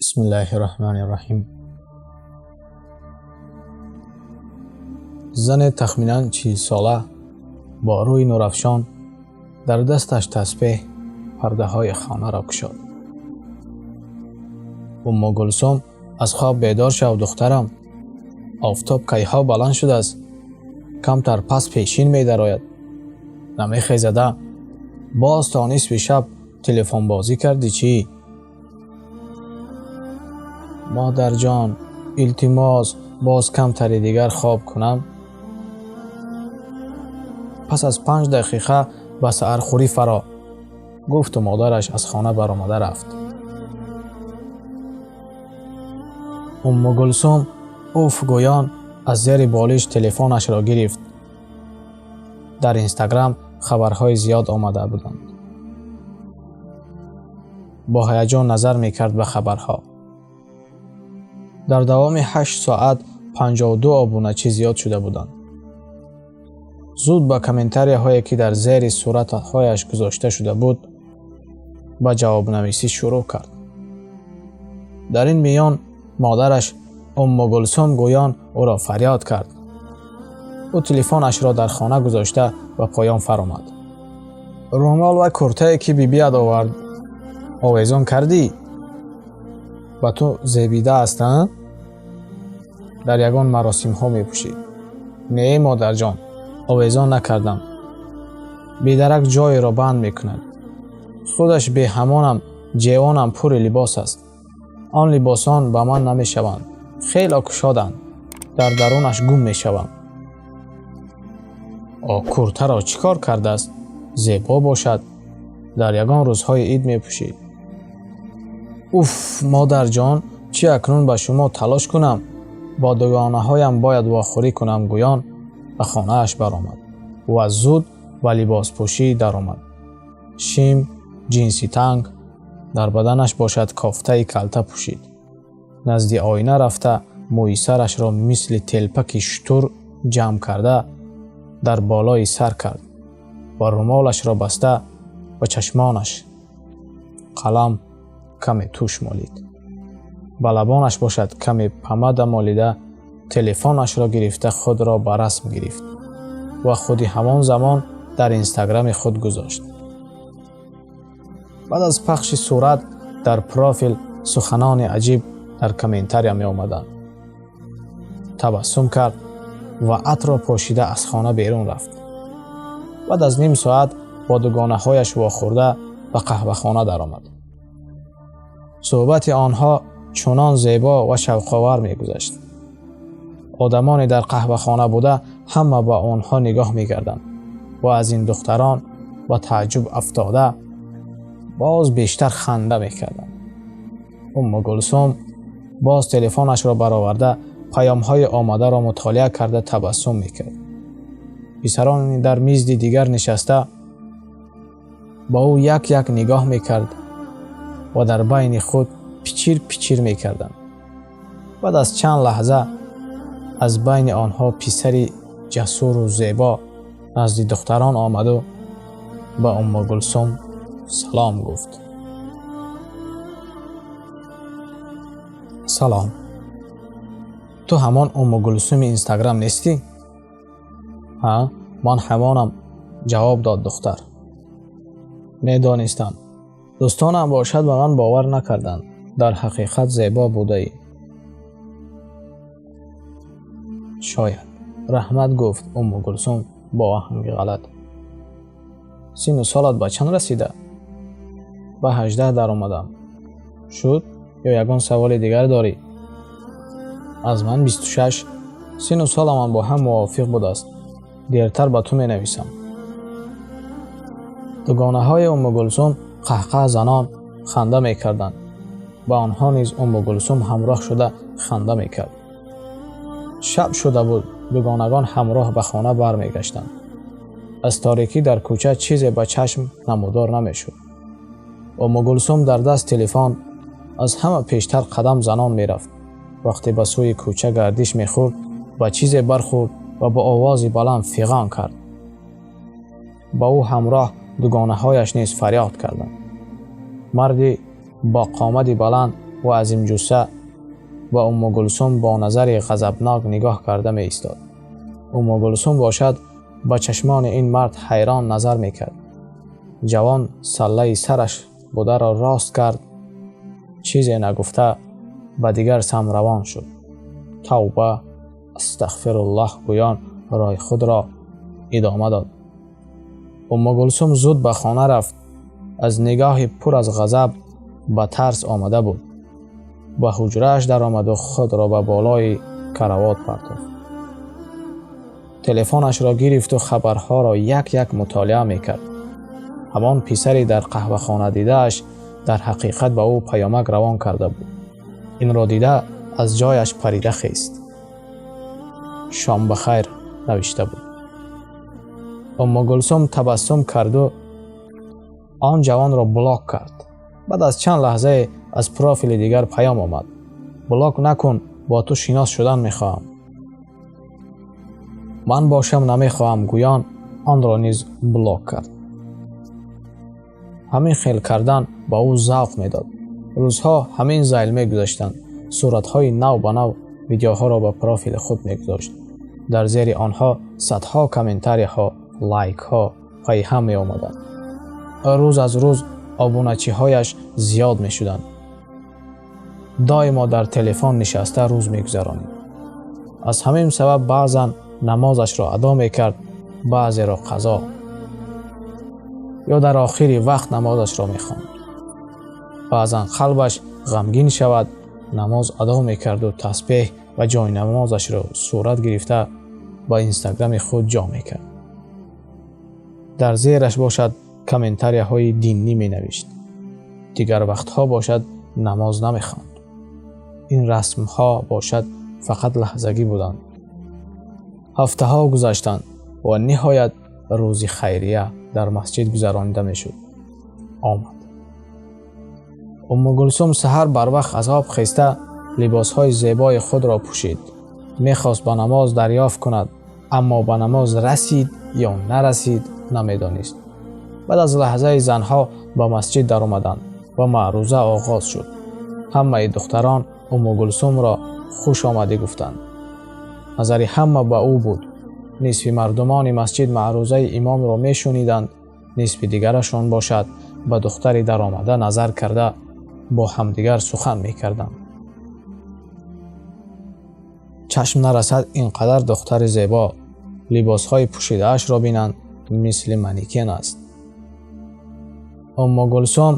Бисмиллаҳи-раҳмани-раҳим. Зане тахминан 40сола бо рӯи нурафшон дар дасташ тасбеҳ пардаҳои хонаро кушод. Умму Гулсум, аз хоб бедор шав, духтарам. Офтоб кайҳо баланд шудааст. Камтар пас пешин медарояд. Намехезада. Боз то нисфи шаб телефонбозӣ кардӣ чӣ? Модарҷон, илтимос, боз камтари дигар хоб кунам. Пас аз 5 дақиқа ба саҳархӯрӣ фаро, гуфту модараш аз хона баромада рафт. Умму Гулсум уф гӯён аз зери болиш телефонашро гирифт. Дар Инстаграм хабарҳои зиёд омада буданд. Бо ҳаяҷон назар мекард ба хабарҳо. Дар давоми 8 соат 52 обуначӣ зиёд шуда буданд. Зуд ба комментарияҳое, ки дар зери суратҳояш гузошта шуда буд, ба ҷавобнависӣ шурӯъ кард. Дар ин миён модараш Умму Гулсум гӯён ӯро фарёд кард. Ӯ телефонашро дар хона гузошта ба поён фаромад. Румол ва куртае, ки бибият овард, овезон кардӣ? Ба ту зебида аст, а? Дар ягон маросимҳо мепӯшӣ. Не, модарҷон, овезон накардам. Бедарак ҷойеро банд мекунад. Худаш беҳамонам, ҷевонам пури либос аст. Он либосон ба ман намешаванд. Хело кушоданд. Дар дарунаш гум мешавам. О, куртаро чӣ кор кардааст? Зебо бошад. Дар ягон рӯзҳои ид мепӯшӣ. Уф, модарҷон, чӣ акнун ба шумо талош кунам? Бо дугонаҳоям бояд вохӯрӣ кунам, гӯён ба хонааш баромад ва зуд ба либоспӯшӣ даромад. Шим, ҷинси танг, дар баданаш бошад кофтаи калта пӯшид. Назди оина рафта мӯи сарашро мисли телпаки шутур ҷамъ карда дар болои сар кард ва румолашро баста ба чашмонаш қалам каме туш молид. Ба лабонаш бошад каме помада молида телефонашро гирифта худро ба расм гирифт ва худи ҳамон замон дар инстаграми худ гузошт. Баъд аз пахши сурат дар профил суханони аҷиб дар комментария меомаданд. Табассум кард ва атро пошида аз хона берун рафт. Баъд аз ним соат бо дугонаҳояш вохӯрда ба қаҳвахона даромад. Суҳбати онҳо чунон зебо ва шавқовар мегузашт. Одамоне дар қаҳвахона буда ҳама ба онҳо нигоҳ мекарданд ва аз ин духтарон ба тааҷҷуб афтода боз бештар ханда мекарданд. Умму Гулсум боз телефонашро бароварда паёмҳои омадаро мутолиа карда табассум мекард. Писарони дар мизди дигар нишаста ба ӯ як-як нигоҳ мекард ва дар байни худ пичир-пичир мекарданд. Баъд аз чанд лаҳза аз байни онҳо писари ҷасуру зебо назди духтарон омаду ба Умму Гулсум салом гуфт. Салом. Ту ҳамон Умму Гулсуми Инстаграм нестӣ? Ҳа, ман ҳамонам, ҷавоб дод духтар. Медонистам. Дӯстонам бошад ба ман бовар накарданд. Дар ҳақиқат зебо будаӣ. Шояд. Раҳмат, гуфт Умму Гулсум бо оҳанги ғалат. Сину солат ба чанд расида? Ба 18 даромадам. Шуд ё ягон саволи дигар дорӣ? Аз ман 26. Сину соламам бо ҳам мувофиқ будааст. Дертар ба ту менависам. Дугонаҳои Умму Гулсум қаҳқаҳ занон ханда мекарданд. Ба онҳо низ Умму Гулсум ҳамроҳ шуда ханда мекард. Шаб шуда буд, дугонагон ҳамроҳ ба хона бармегаштанд. Аз торикӣ дар кӯча чизе ба чашм намудор намешуд. Умму Гулсум дар даст телефон аз ҳама пештар қадам занон мерафт. Вақте ба сӯи кӯча гардиш мехӯрд, ба чизе бархӯрд ва бо овози баланд фиғон кард. Ба ӯ ҳамроҳ дугонаҳояш низ фарёд карданд. Марди бо қомади баланд ва азимҷусса ба Уммугулсум бо назари ғазабнок нигоҳ карда меистод. Уммугулсум бошад ба чашмони ин мард ҳайрон назар мекард. Ҷавон саллаи сараш бударо рост кард, чизе нагуфта ба дигар сам равон шуд. Тавба, астағфируллоҳ гӯён роҳи худро идома дод. Уммугулсум зуд ба хона рафт. Аз нигоҳи пур аз ғазаб ба тарс омада буд. Ба ҳуҷрааш даромаду худро ба болои каравот партофт. Телефонашро гирифту хабарҳоро як-як мутолиа мекард. Ҳамон писаре дар қаҳвахона дидааш дар ҳақиқат ба ӯ паёмак равон карда буд. Инро дида аз ҷояш парида хест. Шом ба хайр навишта буд. Уммугулсум табассум карду он ҷавонро блок кард. Баъд аз чанд лаҳзае аз профили дигар паём омад. Блок накун, бо ту шинос шудан мехоҳам. Ман бошам намехоҳам гӯён онро низ блок кард. Ҳамин хел кардан ба ӯ завқ медод. Рӯзҳо ҳамин зайл мегузаштанд. Суратҳои нав ба нав видеоҳоро ба профили худ мегузошт. Дар зери онҳо садҳо комментарияҳо, лайкҳо пайҳам меомаданд. Рӯз аз рӯз обуначиҳояш зиёд мешуданд. Доимо дар телефон нишаста рӯз мегузаронид. Аз ҳамин сабаб баъзан намозашро адо мекард, баъзеро қазо. Ё дар охири вақт намозашро мехонд. Баъзан қалбаш ғамгин шавад, намоз адо мекарду тасбеҳ ва ҷойнамозашро сурат гирифта ба инстаграми худ ҷо мекард. Дар зераш бошад комментарияҳои диннӣ менавишт. Дигар вақтҳо бошад намоз намехонд. Ин расмҳо бошад фақат лаҳзагӣ буданд. Ҳафтаҳо гузаштанд ва ниҳоят рӯзи хайрия дар масҷид гузаронида мешуд. Омад. Уммугулсум саҳар барвақт аз об хеста либосҳои зебои худро пӯшид. Мехост ба намоз дарёфт кунад, аммо ба намоз расид ё нарасид намедонист. Баъд аз лаҳзаи занҳо ба масҷид даромаданд ва маъруза оғоз шуд. Ҳамаи духтарон Уммугулсумро хуш омадӣ гуфтанд. Назари ҳама ба ӯ буд. Нисфи мардумони масҷид маърузаи имомро мешуниданд, нисфи дигарашон бошад ба духтари даромада назар карда бо ҳамдигар сухан мекарданд. Чашм нарасад ин қадар духтари зебо, либосҳои пӯшидаашро бинанд, мисли манекен аст. Уммугулсум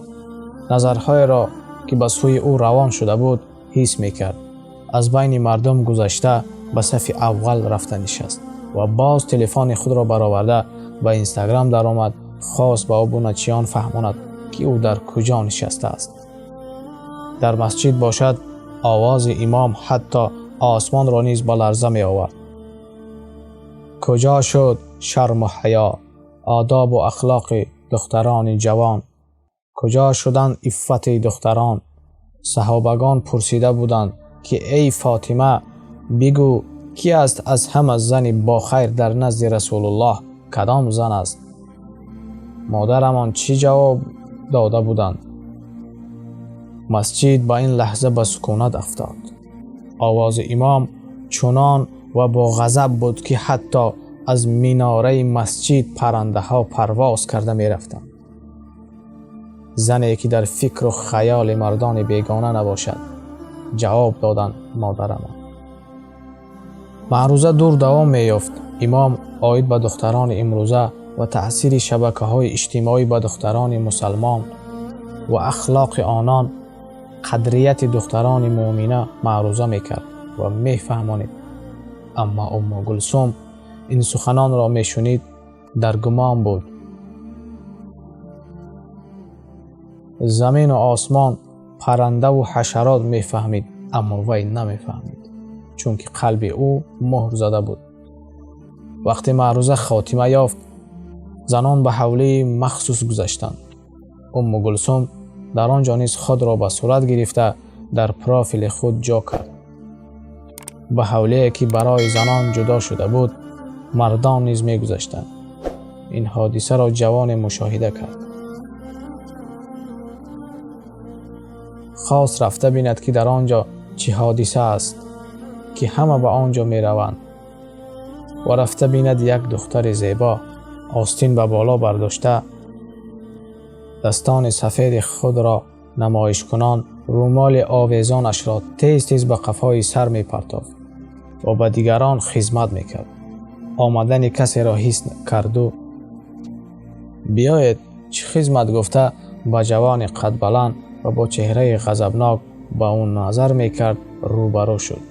назарҳоеро ки ба сӯи ӯ равон шуда буд ҳис мекард. Аз байни мардум гузашта ба сафи аввал рафта нишаст ва боз телефони худро бароварда ба инстаграм даромад. Хост ба обуначиён фаҳмонад, ки ӯ дар куҷо нишастааст. Дар масҷид бошад овози имом ҳатто осмонро низ ба ларза меовард. Куҷо шуд шарму ҳаё, одобу ахлоқи духтарони ҷавон? Куҷо шуданд иффати духтарон? Саҳобагон пурсида буданд, ки эй Фотима, бигӯ ки аст аз ҳама зани бохайр дар назди Расулуллоҳ, кадом зан аст? Модарамон чӣ ҷавоб дода буданд? Масҷид ба ин лаҳза ба сукунат афтод. Овози имом чунон ва бо ғазаб буд, ки ҳатто аз минораи масҷид паррандаҳо парвоз карда мерафтанд. Зане ки дар фикру хаёли мардони бегона набошад, ҷавоб доданд модарамон. Маъруза дур давом меёфт. Имом оид ба духтарони имрӯза ва таъсири шабакаҳои иҷтимоӣ ба духтарони мусалмон ва ахлоқи онон, қадрияти духтарони муъмина маъруза мекард ва мефаҳмонид. Аммо Уммугулсум ин суханонро мешунид, дар гумон буд. Замину осмон, паррандаву ҳашарот мефаҳмид, аммо вай намефаҳмид, чунки қалби ӯ муҳр зада буд. Вақте маъруза хотима ёфт, занон ба ҳавлии махсус гузаштанд. Уммугулсум дар он ҷо низ худро ба сурат гирифта дар профили худ ҷо кард. Ба ҳавлие ки барои занон ҷудо шуда буд, мардон низ мегузаштанд. Ин ҳодисаро ҷавоне мушоҳида кард. Хост рафта бинад, ки дар он ҷо чӣ ҳодиса аст, ки ҳама ба он ҷо мераванд. Ва рафта бинад, як духтари зебо остин ба боло бардошта, дастони сафеди худро намоишкунон, румоли овезонашро тез тез ба қафои сар мепартофт ва ба дигарон хизмат мекард. Омадани касеро ҳис карду биёед, чӣ хизмат гуфта, ба ҷавони қадбаланд ва бо чеҳраи ғазабнок ба ӯ назар мекард рӯбарӯ шуд.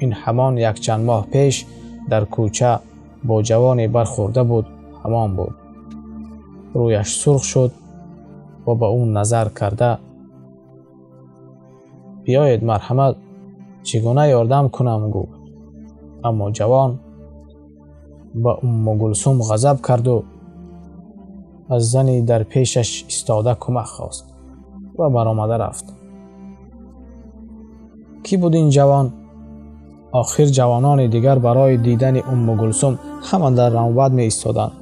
Ин ҳамон якчанд моҳ пеш дар кӯча бо ҷавоне бархӯрда буд, ҳамон буд. Рӯяш сурх шуд ва ба ӯ назар карда: биёед, марҳамат, чӣ гуна ёрдам кунам, гуфт. Аммо ҷавон ба Уммугулсум ғазаб карду аз зани дар пешаш истода кӯмак хост ва баромада рафт. Кӣ буд ин ҷавон? Охир ҷавонони дигар барои дидани Уммугулсум ҳама дар навбат меистоданд.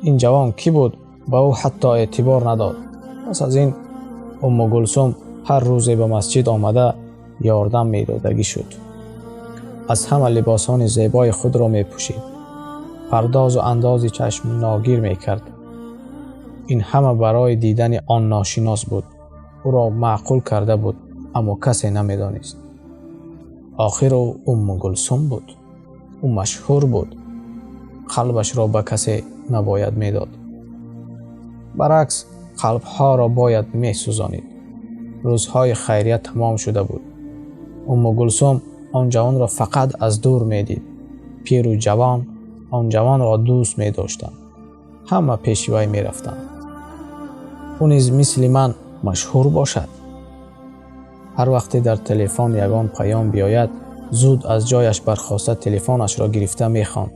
Ин ҷавон кӣ буд? Ба ӯ ҳатто эътибор надод. Пас аз ин Уммугулсум ҳар рӯзе ба масҷид омада ёрдам медодагӣ шуд. Аз ҳама либосони зебои худро мепӯшид, пардозу андози чашмногир мекард. Ин ҳама барои дидани он ношинос буд. Ӯро маъқул карда буд, аммо касе намедонист. Охир ӯ Уммугулсум буд. Ӯ машҳур буд. Қалбашро ба касе набояд медод. Баръакс, қалбҳоро бояд месӯзонид. Рӯзҳои хайрия тамом шуда буд. Уммугулсум он ҷавонро фақат аз дур медид. Пиру ҷавон он ҷавонро дӯст медоштанд. Ҳама пеши вай мерафтанд. Ӯ низ мисли ман машҳур бошад. Ҳар вақте дар телефон ягон паём биёяд, зуд аз ҷояш бархоста телефонашро гирифта мехонд.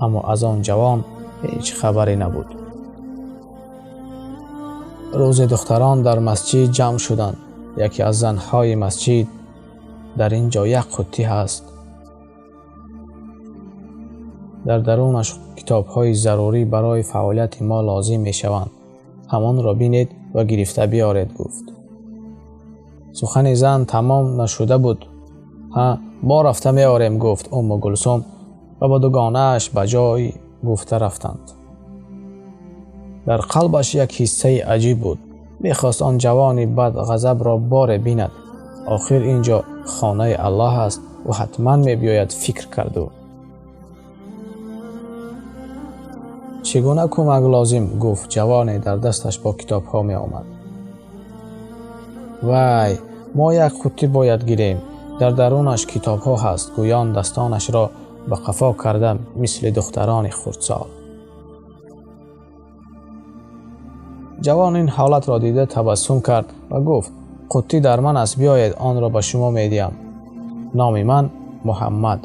Аммо аз он ҷавон ҳеҷ хабаре набуд. Рӯзе духтарон дар масҷид ҷамъ шуданд. Яке аз занҳои масҷид: дар ин ҷо як қуттӣ ҳаст. Дар дарунаш китобҳои зарурӣ барои фаъолияти мо лозим мешаванд. Ҳамонро бинед ва гирифта биёред, гуфт. Сухани зан тамом нашуда буд. Ҳа, мо рафта меорем, гуфт Уммугулсум ва ба дугонааш ба ҷой гуфта рафтанд. Дар қалбаш як ҳиссаи аҷиб буд. Мехост он ҷавони бадғазабро боре бинад. Охир ин ҷо хонаи Аллоҳ аст ва ҳатман мебиёяд, фикр карду. Чӣ гуна кӯмак лозим, гуфт ҷавоне дар дасташ бо китобҳо меомад. Вай, мо як қуттӣ бояд гирем. Дар дарунаш китобҳо ҳаст, гӯён дастонашро ба қафо карда мисли духтарони хурдсол. Ҷавон ин ҳолатро дида табассум кард ва гуфт: қуттӣ дар ман аст, биёед, онро ба шумо медиҳам. Номи ман Муҳаммад.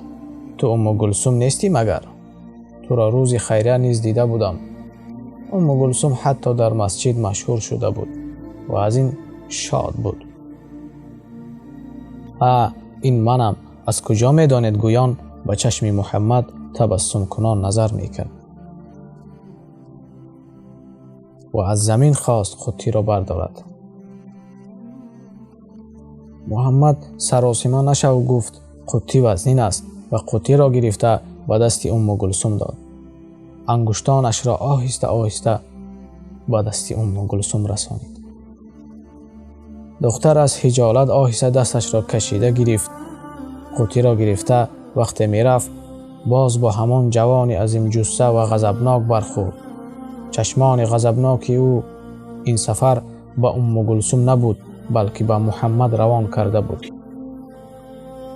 Ту Уммугулсум нестӣ магар? Туро рӯзи хайрия низ дида будам. Уммугулсум ҳатто дар масҷид машҳур шуда буд ва аз ин шод буд. Ҳа, ин манам, аз куҷо медонед, гӯён ба чашми Муҳаммад табассумкунон назар мекард ва аз замин хост қуттиро бардорад. Муҳаммад саросима нашав, гуфт, қуттӣ вазнин аст, ва қуттиро гирифта ба дасти Уммугулсум дод. Ангуштонашро оҳиста оҳиста ба дасти Уммугулсум расонид. Духтар аз ҳиҷолат оҳиста дасташро кашида гирифт. Қуттиро гирифта вақте мерафт, боз бо ҳамон ҷавони азимҷусса ва ғазабнок бархӯрд. Чашмони ғазабноки ӯ ин сафар ба Уммугулсум набуд, балки ба Муҳаммад равон карда буд.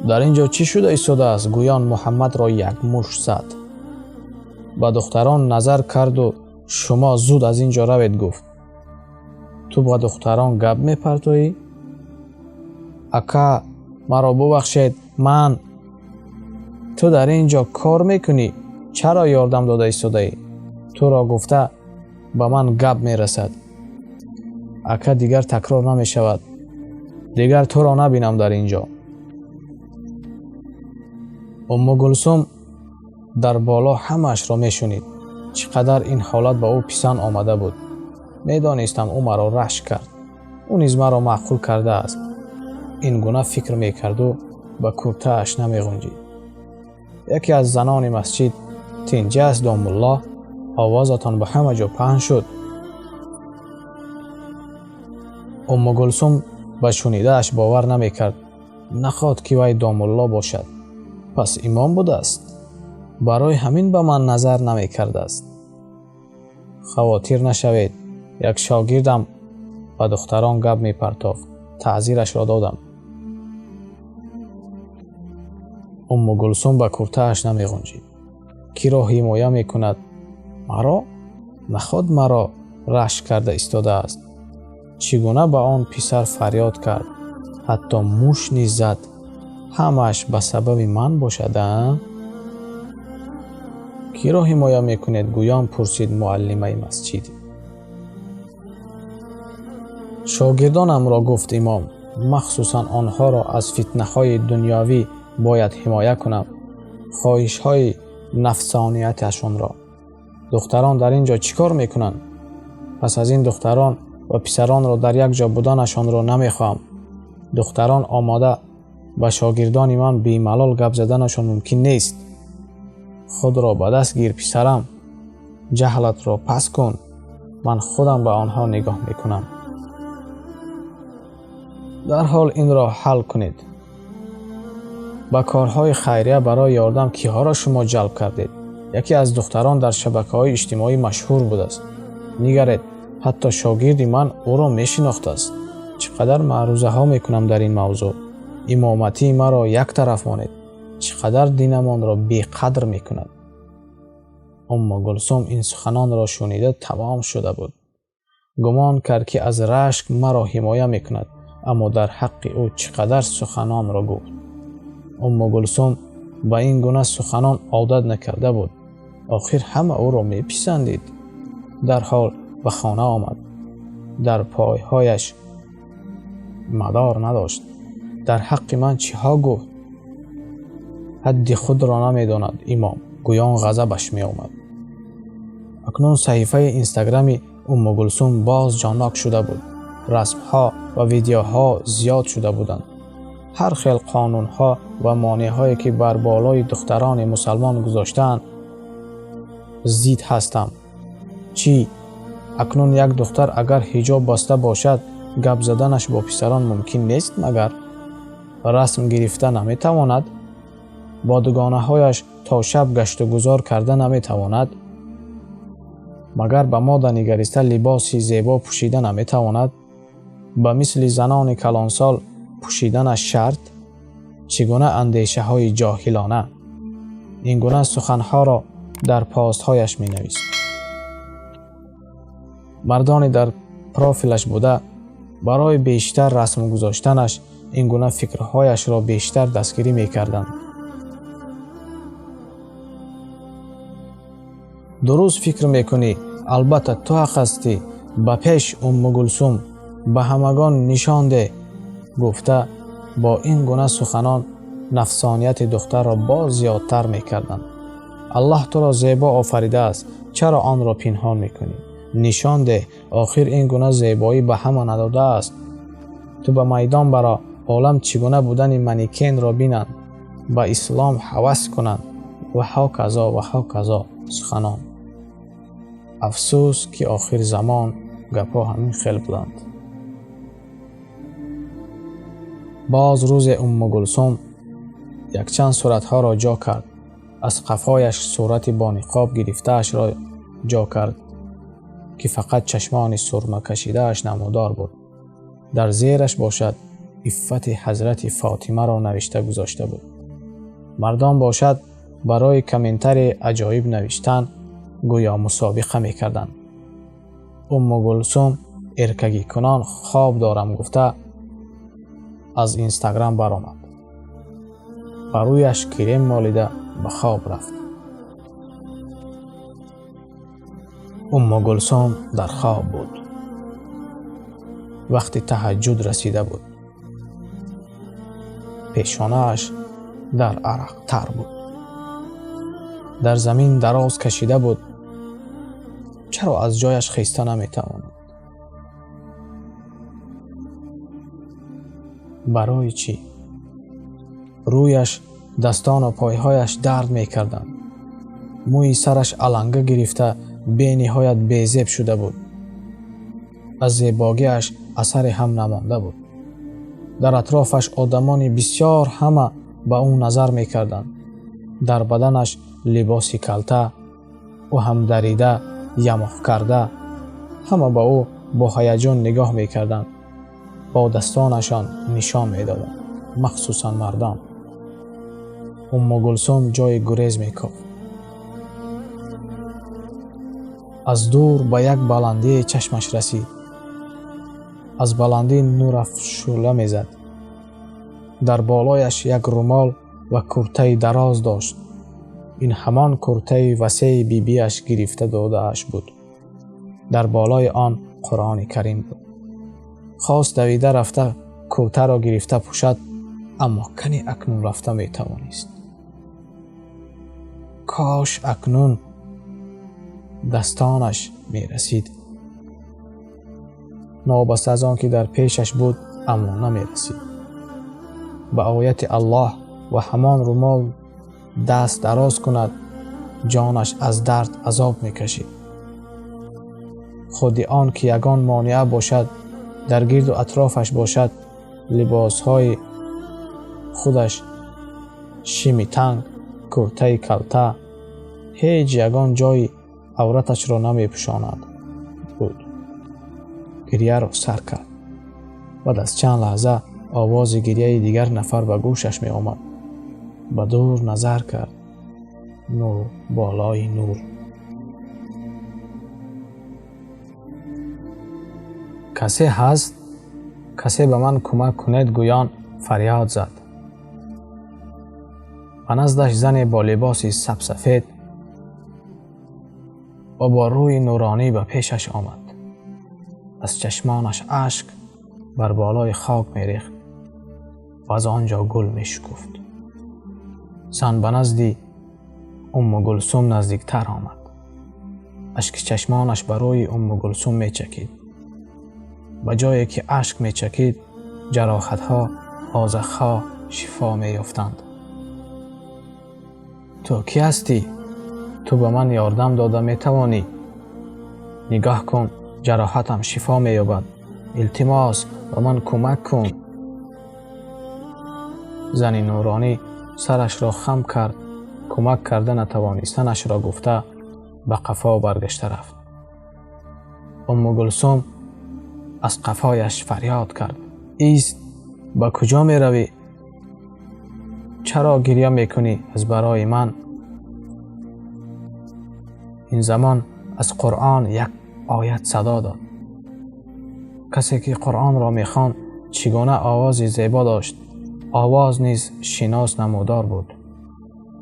Дар ин ҷо чӣ шуда истодааст, гӯён Муҳаммадро як мушт зад. Ба духтарон назар карду шумо зуд аз ин ҷо равед, гуфт. Ту ба духтарон гап мепартоӣ? Ака, маро бубахшед, ман. Ту дар ин ҷо кор мекунӣ, чаро ёрдам дода истодаӣ? Туро гуфта ба ман гап мерасад. Ака, дигар такрор намешавад. Дигар туро набинам дар ин ҷо. Уммугулсум дар боло ҳамаашро мешунид. Чӣ қадар ин ҳолат ба ӯ писанд омада буд. Медонистам, ӯ маро рашк кард. Ӯ низ маро маъқул кардааст. Ин гуна фикр мекарду ба куртааш намеғунҷид. Яке аз занони масҷид: тинҷа аст домулло, овозатон ба ҳама ҷо паҳн шуд. Уммугулсум ба шунидааш бовар намекард. Нахоҳад ки вай домулло бошад. Пас имом будааст. Барои ҳамин ба ман назар намекардааст. Хавотир нашавед, як шогирдам ба духтарон гап мепартофт. Таъзирашро додам. Уммугулсум ба куртааш намеғунҷид. Киро ҳимоя мекунад? Маро? Наход маро рашк карда истодааст. Чӣ гуна ба он писар фарёд кард? Ҳатто муш низ зад. Ҳамааш ба сабаби ман бошад, а? Киро ҳимоя мекунед? Гӯён пурсид муаллимаи масҷид. Шогирдонамро, гуфт имом, махсусан онҳоро аз фитнаҳои дунёвӣ бояд ҳимоя кунам, хоҳишҳои нафсонияташонро. Духтарон дар ин ҷо чӣ кор мекунанд? Пас аз ин духтарон ва писаронро дар як ҷо буданашонро намехоҳам. Духтарон омода ба шогирдони ман бемалол гап заданашон мумкин нест. Худро ба даст гир, писарам. Ҷаҳлатро пас кун. Ман худам ба онҳо нигоҳ мекунам. Дарҳол инро ҳал кунед. Ба корҳои хайрия барои ёрдам киҳоро шумо ҷалб кардед? Яке аз духтарон дар шабакаҳои иҷтимоӣ машҳур будааст. Нигаред, ҳатто шогирди ман ӯро мешинохтааст. Чӣ қадар маърузаҳо мекунам дар ин мавзӯъ. Имоматии маро як тараф монед. Чӣ қадар динамонро беқадр мекунад. Уммугулсум ин суханонро шунида тамом шуда буд. Гумон кард, ки аз рашк маро ҳимоя мекунад, аммо дар ҳаққи ӯ чӣ қадар суханонро гуфт. Уммугулсум ба ин гуна суханон одат накарда буд. Охир ҳама ӯро меписандид. Дарҳол ба хона омад. Дар пойҳояш мадор надошт. Дар ҳаққи ман чиҳо гуфт? Ҳадди худро намедонад имом. Гӯён ғазабаш меомад. Акнун саҳифаи инстаграми Уммугулсум боз ҷоннок шуда буд. Расмҳо ва видеоҳо зиёд шуда буданд. Ҳар хел қонунҳо ва монеъҳое ки бар болои духтарони мусалмон гузоштаанд, зид ҳастам. Чӣ? Акнун як духтар агар ҳиҷоб баста бошад, гап заданаш бо писарон мумкин нест магар? Расм гирифта наметавонад? Бо дугонаҳояш то шаб гаштугузор карда наметавонад? Магар ба мода нигариста либоси зебо пӯшида наметавонад? Ба мисли занони калонсол пӯшиданаш шарт? Чӣ гуна андешаҳои ҷоҳилона? Ин гуна суханҳоро дар постҳояш менавист. Мардоне дар профилаш буда барои бештар расм гузоштанаш ин гуна фикрҳояшро бештар дастгирӣ мекарданд. Дуруст фикр мекунӣ, албатта ту ҳақ ҳастӣ. Ба пеш, Уммугулсум, ба ҳамагон нишон деҳ, гуфта бо ин гуна суханон нафсонияти духтарро боз зиёдтар мекарданд. Аллоҳ туро зебо офаридааст, чаро онро пинҳон мекунӣ? Нишон деҳ, охир ин гуна зебоӣ ба ҳама надодааст. Ту ба майдон баро, олам чӣ гуна будани манекенро бинанд, ба ислом ҳавас кунанд ва ҳоказо ва ҳоказо суханон. Афсӯс, ки охир замон гапҳо ҳамин хел буданд. Боз рӯзе Уммугулсум якчанд суратҳоро ҷо кард. Аз қафояш сурати бо ниқоб гирифтаашро ҷо кард, ки фақат чашмони сурмакашидааш намудор буд. Дар зераш бошад иффати ҳазрати Фотимаро навишта гузошта буд. Мардон бошад барои комментарии аҷоиб навиштан гӯё мусобиқа мекарданд. Уммугулсум эркагикунон хоб дорам гуфта аз инстаграм баромад. Ба рӯяш крем молида ба хоб рафт. Уммугулсум дар хоб буд. Вақти таҳаҷҷуд расида буд. Пешонааш дар арақтар буд. Дар замин дароз кашида буд. Чаро аз ҷояш хеста наметавонад? Барои чӣ? Рӯяш, дастону пойҳояш дард мекарданд. Мӯи сараш аланга гирифта бениҳоят безеб шуда буд. Аз зебогиаш асаре ҳам намонда буд. Дар атрофаш одамони бисёр ҳама ба ӯ назар мекарданд. Дар баданаш либоси калта, ӯ ҳам дарида, ямоқ карда. Ҳама ба ӯ бо ҳаяҷон нигоҳ мекарданд. Бо дастонашон нишон медоданд, махсусан мардон. Умму Гулсум ҷои гурез мекофт. Аз дур ба як баландие чашмаш расид. Аз баландӣ нурафшӯла мезад. Дар болояш як румол ва куртаи дароз дошт. Ин ҳамон куртаи васеи бибиаш гирифта додааш буд. Дар болои он Қуръони Карим буд. Хост давида рафта куртаро гирифта пӯшад, аммо кани акнун рафта метавонист. Кош акнун дастонаш мерасид. Новобаста аз он ки дар пешаш буд, аммо намерасид. Ба ояти Аллоҳ ва ҳамон румол даст дароз кунад, ҷонаш аз дард азоб мекашид. Худи он ки ягон монеа бошад, дар гирду атрофаш бошад, либосҳои худаш шими танг, куртаи калта, ҳеҷ ягон ҷои авраташро намепӯшонад буд. Гирьяро сар кард. Баъд аз чанд лаҳза овози гирьяи дигар нафар ба гӯшаш меомад. Ба дур назар кард. Нур болои нур. Касе ҳаст? Касе ба ман кӯмак кунед, гӯён фарёд зад. Ба наздаш зане бо либоси сабсафед ва бо рӯи нуронӣ ба пешаш омад. Аз чашмонаш ашк бар болои хок мерехт ва аз он ҷо гул мешукуфт. Зан ба назди Умму Гулсум наздиктар омад. Ашки чашмонаш ба рӯи Умму Гулсум мечакид. Ба ҷое ки ашк мечакид, ҷароҳатҳо, озахҳо шифо меёфтанд. Ту кӣ ҳастӣ? Ту ба ман ёрдам дода метавонӣ? Нигоҳ кун, ҷароҳатам шифо меёбад. Илтимос, ба ман кӯмак кун. Зани нуронӣ сарашро хам кард, кӯмак карда натавонистанашро гуфта ба қафо баргашта рафт. Умму Гулсум аз қафояш фарёд кард: ист, ба куҷо меравӣ? Чаро гирья мекунӣ аз барои ман? Ин замон аз Қуръон як оят садо дод. Касе ки Қуръонро мехонд, чӣ гуна овози зебо дошт. Овоз низ шинос намудор буд.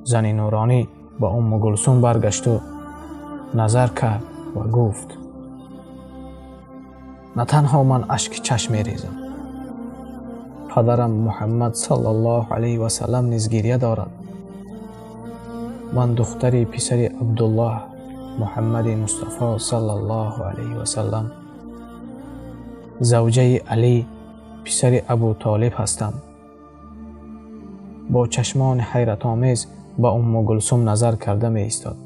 Зани нуронӣ ба Умму Гулсум баргашту назар кард ва гуфт: на танҳо ман ашки чашм мерезам, падарам Муҳаммад саллаллоҳу алайҳи васаллам низ гирья дорад. Ман духтари писари Абдуллоҳ Муҳаммади Мустафо саллаллоҳу алайҳи васаллам, завҷаи Алӣ писари Абу Толиб ҳастам. Бо чашмони ҳайратомез ба Умму Гулсум назар карда меистод.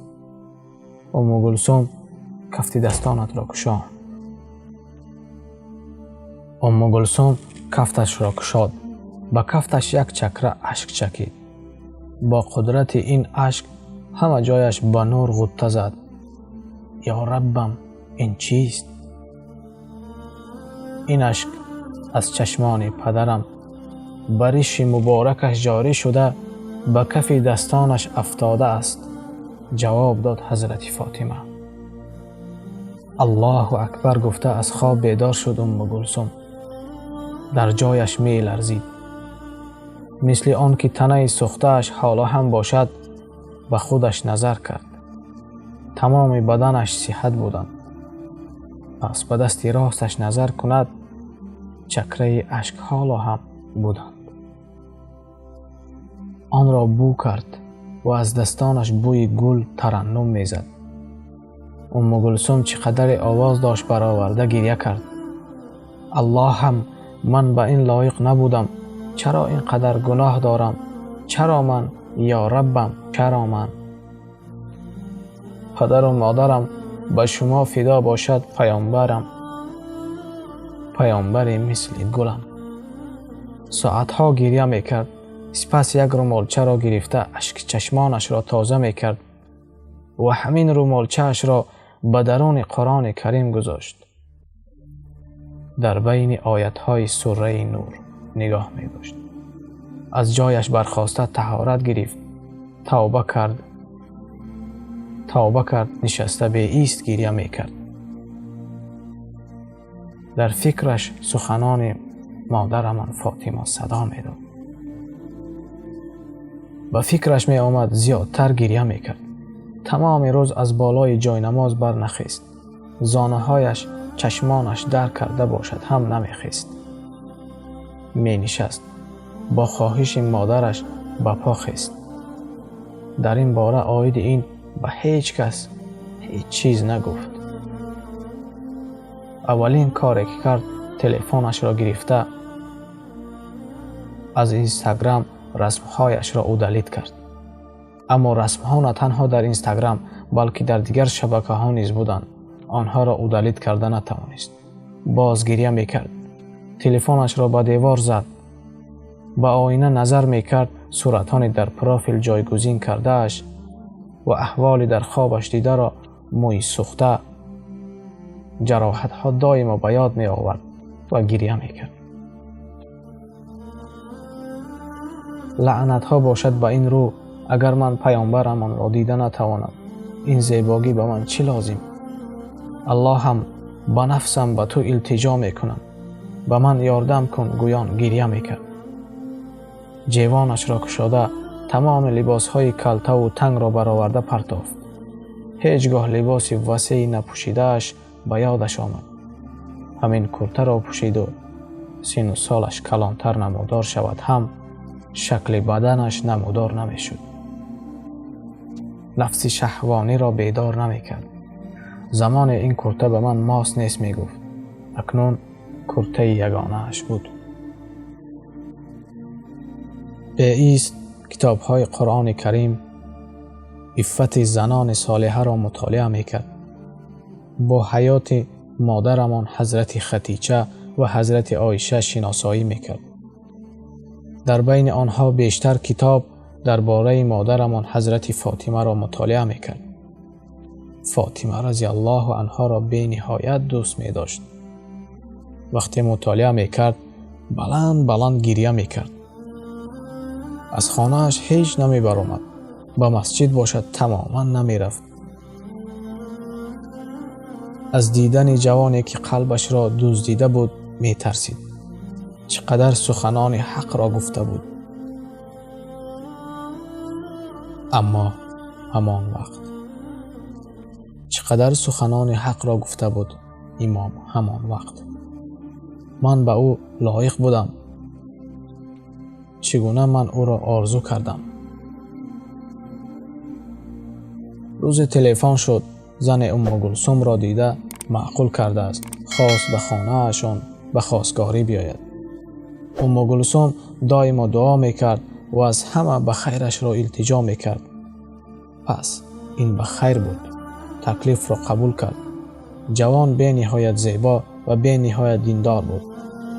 Умму Гулсум, кафти дастонатро кушо. Умму Гулсум кафташро кушод. Ба кафташ як чакра ашк чакид. Бо қудрати ин ашк ҳама ҷояш ба нур ғутта зад. Ё Раббам, ин чист? Ин ашк аз чашмони падарам ба риши муборакаш ҷорӣ шуда ба кафи дастонаш афтодааст, ҷавоб дод ҳазрати Фотима. Аллоҳу акбар гуфта аз хоб бедор шуд Умму Гулсум. Дар ҷояш меларзид. Мисли он ки танаи сӯхтааш ҳоло ҳам бошад, ба худаш назар кард. Тамоми баданаш сиҳат буданд. Пас ба дасти росташ назар кунад, чакраи ашк ҳоло ҳам буданд. Онро бӯ кард ва аз дастонаш бӯи гул тараннум мезад. Умму Гулсум чӣ қадаре овоз дошт бароварда гирья кард. Аллоҳам, ман ба ин лоиқ набудам. Чаро ин қадар гуноҳ дорам? Чаро ман, ё Раббам, чаро ман? Падару модарам ба шумо фидо бошад, паёмбарам, паёмбари мисли гулам. Соатҳо гиря мекард. Сипас як румолчаро гирифта ашки чашмонашро тоза мекард ва ҳамин румолчаашро ба даруни Қуръони Карим гузошт. Дар байни оятҳои сураи Нур нигоҳ медошт. Аз ҷояш бархоста таҳорат гирифт, тавба кард. Тавба кард, нишаста беист гиря мекард. Дар фикраш суханони модарамон Фотима садо медод. Ба фикраш меомад, зиёдтар гиря мекард. Тамоми рӯз аз болои ҷойнамоз барнахест. Зонуҳояш чашмонаш дар карда бошад ҳам намехест. Менишаст. Бо хоҳиши модараш ба по хест. Дар ин бора оиди ин ба ҳеҷ кас ҳеҷ чиз нагуфт. Аввалин коре ки кард, телефонашро гирифта аз Инстаграм расмҳояшро удалить кард. Аммо расмҳо на танҳо дар Инстаграм, балки дар дигар шабакаҳо низ буданд. Онҳоро удалить карда натавонист. Боз гиря мекард. Телефонашро ба девор зад. Ба оина назар мекард, суратҳои дар профил ҷойгузин кардааш ва аҳволи дар хобаш дидаро мӯи сӯхта, ҷароҳатҳо доимо ба ёд меовард ва гиря мекард. Лаънатҳо бошад ба ин рӯ, агар ман паёмбарамонро дида натавонам, ин зебогӣ ба ман чӣ лозим? Аллоҳам, ба нафсам ба ту илтиҷо мекунам, ба ман ёрдам кун, гӯён гиря мекард. Ҷевонашро кушода тамоми либосҳои калтаву тангро бароварда партофт. Ҳеҷ гоҳ либоси васеи напӯшидааш ба ёдаш омад. Ҳамин куртаро пӯшиду сину солаш калонтар намудор шавад ҳам, шакли баданаш намудор намешуд. Нафси шаҳвониро бедор намекард. Замоне ин курта ба ман мос нест мегуфт. Акнун куртаи ягонааш буд. Беист китобҳои Қуръони Карим, иффати занони солиҳаро мутолиа мекард. Бо ҳаёти модарамон ҳазрати Хатича ва ҳазрати Оиша шиносоӣ мекард. Дар байни онҳо бештар китоб дар бораи модарамон ҳазрати Фотимаро мутолиа мекард. Фотима разиаллоҳу анҳоро бениҳоят дӯст медошт. Вақте мутолиа мекард, баланд баланд гиря мекард. Аз хонааш ҳеҷ намебаромад, ба масҷид бошад тамоман намерафт. Аз дидани ҷавоне ки қалбашро дуздида буд метарсид. Чӣ қадар суханони ҳақро гуфта буд. Аммо ҳамон вақт чӣ қадар суханони ҳақро гуфта буд имом ҳамон вақт. Ман ба ӯ лоиқ будам. Чӣ гуна ман ӯро орзу кардам. Рӯзе телефон шуд. Зани Уммугулсумро дида маъқул кардааст. Хост ба хонаашон ба хостгорӣ биёяд. Уммугулсум доимо дуо мекард ва аз ҳама ба хайрашро илтиҷо мекард. Пас ин ба хайр буд. Таклифро қабул кард. Ҷавон бениҳоят зебо ва бениҳоят диндор буд.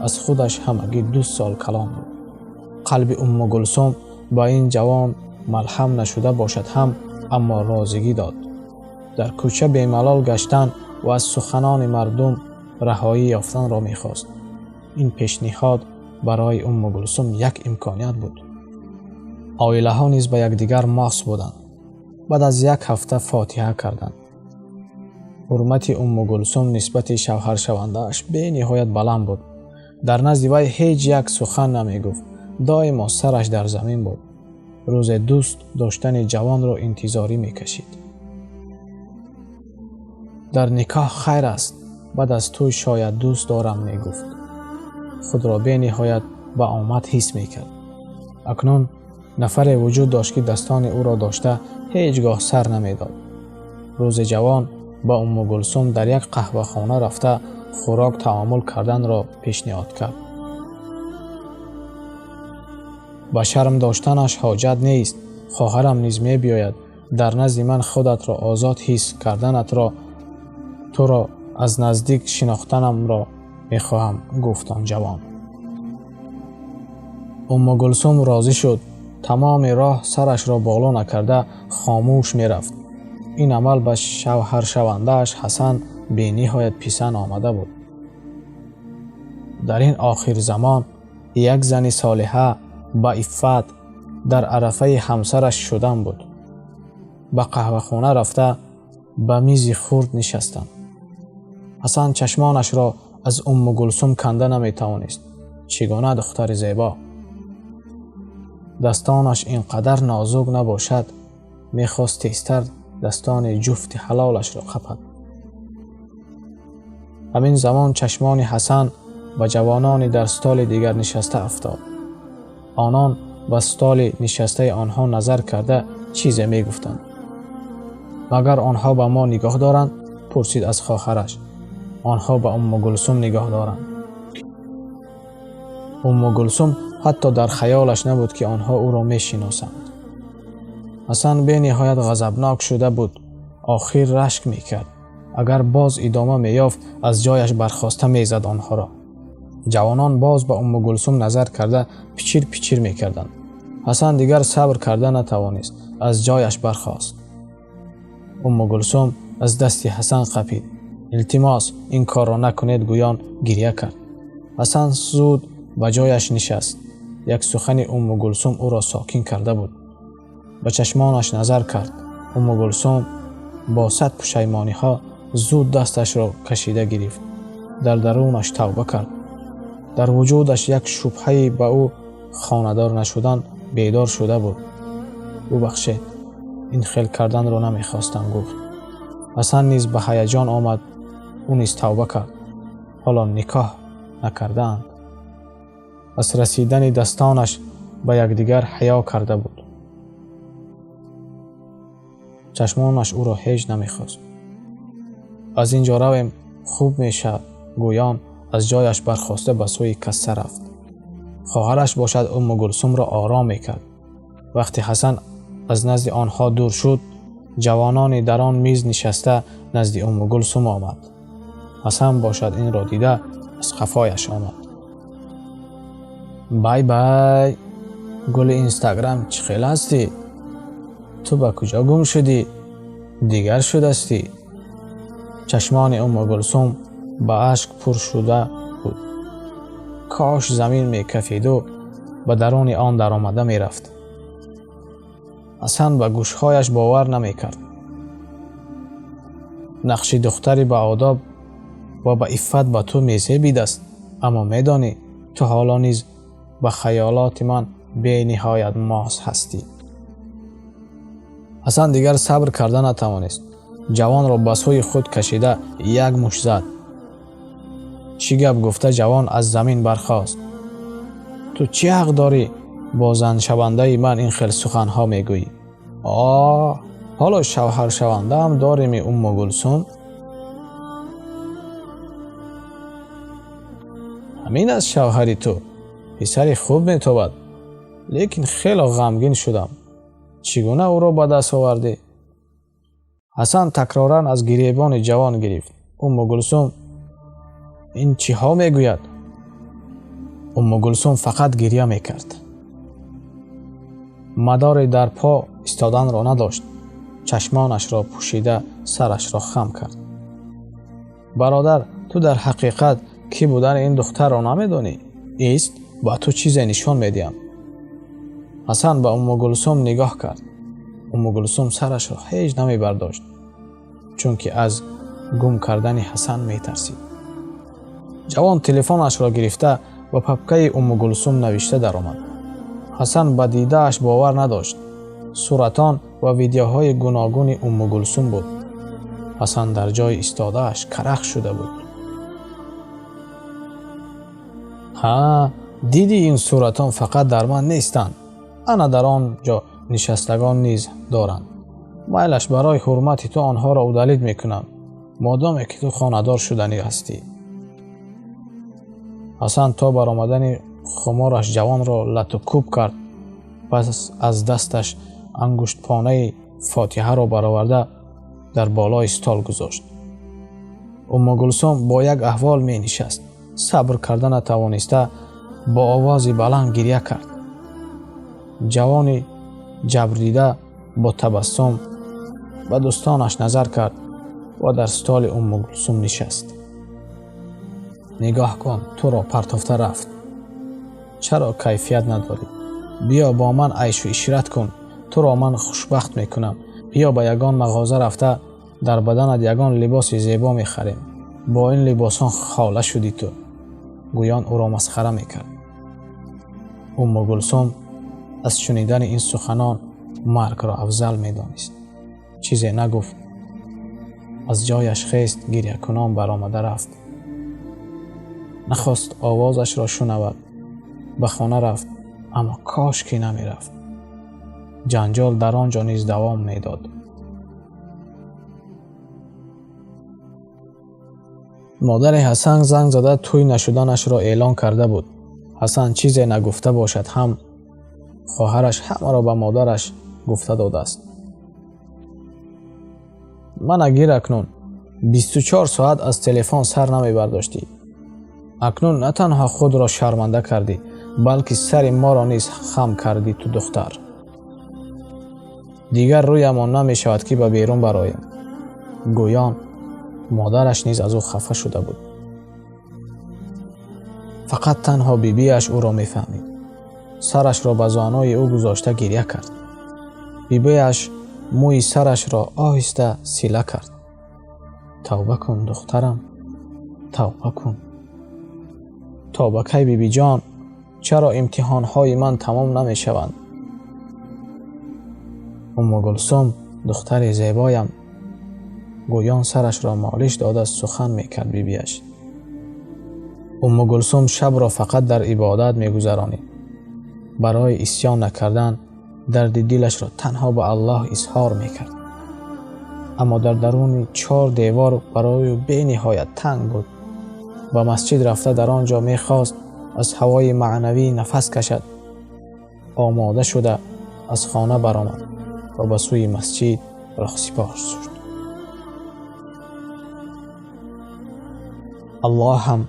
Аз худаш ҳамагӣ 2 сол калон буд. Қалби Уммугулсум ба ин ҷавон малҳам нашуда бошад ҳам, аммо розигӣ дод. Дар кӯча бемалол гаштан ва аз суханони мардум раҳоӣ ёфтанро мехост. Ин пешниҳод барои Уммугулсум як имконият буд. Оилаҳо низ ба якдигар мос буданд. Баъд аз як ҳафта фотиҳа карданд. Ҳурмати Уммугулсум нисбати шавҳаршавандааш бениҳоят баланд буд. Дар назди вай ҳеҷ як сухан намегуфт. Доимо сараш дар замин буд. Рӯзе дӯст доштани ҷавонро интизорӣ мекашид. Дар никоҳ хайр аст, баъд аз тӯй шояд дӯст дорам мегуфт. Худро бениҳоят ба омад ҳис мекард. Акнун нафаре вуҷуд дошт ки дастони ӯро дошта ҳеҷ гоҳ сар намедод. Рӯзе ҷавон ба Уммугулсум дар як қаҳвахона рафта хӯрок таомул карданро пешниҳод кард. Ба шарм доштанаш ҳоҷат нест. Хоҳарам низ мебиёяд. Дар назди ман худатро озод ҳис карданатро, туро аз наздик шинохтанамро мехоҳам, гуфт он ҷавон. Уммугулсум розӣ шуд. Тамоми роҳ сарашро боло накарда хомӯш мерафт. Ин амал ба шавҳаршавандааш Ҳасан бениҳоят писанд омада буд. Дар ин охир замон як зани солиҳа ба иффат дар арафаи ҳамсараш шудан буд. Ба қаҳвахона рафта ба мизи хурд нишастанд. Ҳасан чашмонашро аз Уммугулсум канда наметавонист. Чӣ гуна духтари зебо! Дастонаш ин қадар нозук набошад, мехост тезтар дастони ҷуфти ҳалолашро қапад. Ҳамин замон чашмони Ҳасан ба ҷавонони дар столи дигар нишаста афтод. Онон ба столи нишастаи онҳо назар карда чизе мегуфтанд. Магар онҳо ба мо нигоҳ доранд? Пурсид аз хоҳараш. Онҳо ба Уммугулсум нигоҳ доранд. Уммугулсум ҳатто дар хаёлаш набуд, ки онҳо ӯро мешиносанд. Ҳасан бениҳоят ғазабнок шуда буд. Охир рашк мекард. Агар боз идома меёфт, аз ҷояш бархоста мезад онҳоро. Ҷавонон боз ба Уммугулсум назар карда пичир пичир мекарданд. Ҳасан дигар сабр карда натавонист, аз ҷояш бархост. Уммугулсум аз дасти Ҳасан қапид. Илтимос, ин корро накунед, гӯён гиря кард. Ҳасан зуд ба ҷояш нишаст. Як сухани Уммугулсум ӯро сокин карда буд. Ба чашмонаш назар кард. Уммугулсум бо сад пушаймониҳо зуд дасташро кашида гирифт. Дар дарунаш тавба кард. Дар вуҷудаш як шубҳаи ба ӯ хонадор нашудан бедор шуда буд. Бубахшед, ин хел карданро намехостам, гуфт. Ҳасан низ ба ҳаяҷон омад. Ӯ низ тавба кард. Ҳоло никоҳ накардаанд. Аз расидани дастонаш ба якдигар ҳаё карда буд. Чашмонаш ӯро ҳеҷ намехост. Аз ин ҷо равем, хуб мешавад, гӯён аз ҷояш бархоста ба сӯи касса рафт. Хоҳараш бошад Уммугулсумро ором мекард. Вақте Ҳасан аз назди онҳо дур шуд, ҷавонони дар он миз нишаста назди Уммугулсум омад. Ҳасан бошад инро дида аз қафояш омад. Бай бай, гули Инстаграм, чӣ хел ҳастӣ? Ту ба куҷо гум шудӣ? Дигар шудастӣ? Чашмони Уммугулсум ба ашк пур шуда буд. Кош замин мекафиду ба даруни он даромада мерафт. Ҳасан ба гӯшҳояш бовар намекард. Нақши духтари баодоб ва ба иффат ба ту мезебидаст, аммо медонӣ, ту ҳоло низ ба хаёлоти ман бениҳоят мос ҳастӣ. Ҳасан дигар сабр карда натавонист. Ҷавонро ба сӯи худ кашида як мушт зад. Чӣ гап гуфта ҷавон аз замин бархост. Ту чӣ ҳақ дорӣ бо заншавандаи ман ин хел суханҳо мегӯӣ? О, ҳоло шавҳаршавандаам дореми, Уммугулсум? Ҳамин аст шавҳари ту. Писари хуб метобад. Лекин хело ғамгин шудам. Чӣ гуна ӯро ба даст овардӣ? Ҳасан такроран аз гиребони ҷавон гирифт. Уммугулсум ин чиҳо мегӯяд? Уммугулсум фақат гиря мекард. Мадори дар по истоданро надошт. Чашмонашро пӯшида сарашро хам кард. Бародар, ту дар ҳақиқат кӣ будани ин духтарро намедонӣ? Ист, ба ту чизе нишон медиҳам. Ҳасан ба Уммугулсум нигоҳ кард. Уммугулсум сарашро ҳеҷ намебардошт, чунки аз гум кардани Ҳасан метарсид. Ҷавон телефонашро гирифта ба папкаи Уммугулсум навишта даромад. Ҳасан ба дидааш бовар надошт. Суратон ва видеоҳои гуногуни Уммугулсум буд. Ҳасан дар ҷои истодааш карах шуда буд. Ҳа, диди ин суратон фақат дар ман нестанд. Ана дар он ҷо нишастагон низ доранд. Майлаш, барои ҳурмати ту онҳоро удалид мекунам, модоме ки ту хонадор шуданӣ ҳастӣ. Ҳасан то баромадани хумораш ҷавонро лату кӯб кард. Пас аз дасташ ангуштпонаи фотиҳаро бароварда дар болои стол гузошт. Уммугулсум бо як аҳвол менишаст. Сабр карда натавониста бо овози баланд гиря кард. Ҷавони ҷабрдида бо табассум ба дӯстонаш назар кард ва дар столи Уммугулсум нишаст. Нигоҳ кун, туро партофта рафт. Чаро кайфият надорӣ? Биё бо ман айшу ишрат кун, туро ман хушбахт мекунам. Биё ба ягон мағоза рафта дар баданат ягон либоси зебо мехарем. Бо ин либосон хола шудӣ ту. Гӯён ӯро масхара мекард. Уммугулсум аз шунидани ин суханон маргро афзал медонист. Чизе нагуфт. Аз ҷояш хест, гирякунон баромада рафт. Нахост овозашро шунавад. Ба хона рафт, аммо кош ки намерафт. Ҷанҷол дар он ҷо низ давом медод. Модари Ҳасан занг зада тӯй нашуданашро эълон карда буд. Ҳасан чизе нагуфта бошад ҳам хоҳараш ҳамаро ба модараш гуфта додааст. Мана гир акнун 24 соат аз телефон сар намебардоштӣ. Акнун на танҳо худро шарманда кардӣ, балки сари моро низ хам кардӣ ту духтар. Дигар рӯямон намешавад ки ба берун бароем. Гӯён модараш низ аз ӯ хафа шуда буд. Фақат танҳо бибиаш ӯро мефаҳмид. Сарашро ба зонои ӯ гузошта гиря кард. Бибиаш мӯи сарашро оҳиста сила кард. Тавба кун, духтарам, тавба кун. То ба кай, бибиҷон? Чаро имтиҳонҳои ман тамом намешаванд? Уммугулсум, духтари зебоям, гӯён сарашро молиш дода сухан мекард бибиаш. Уммугулсум шабро фақат дар ибодат мегузаронид. Барои исьён накардан дарди дилашро танҳо ба Аллоҳ изҳор мекард. Аммо дар даруни 4 девор барои ӯ бениҳоят танг буд. Ба масҷид рафта дар он ҷо мехост аз ҳавои маънавӣ нафас кашад. Омода шуда аз хона баромад ва ба сӯи масҷид роҳсипор шуд. Аллоҳам,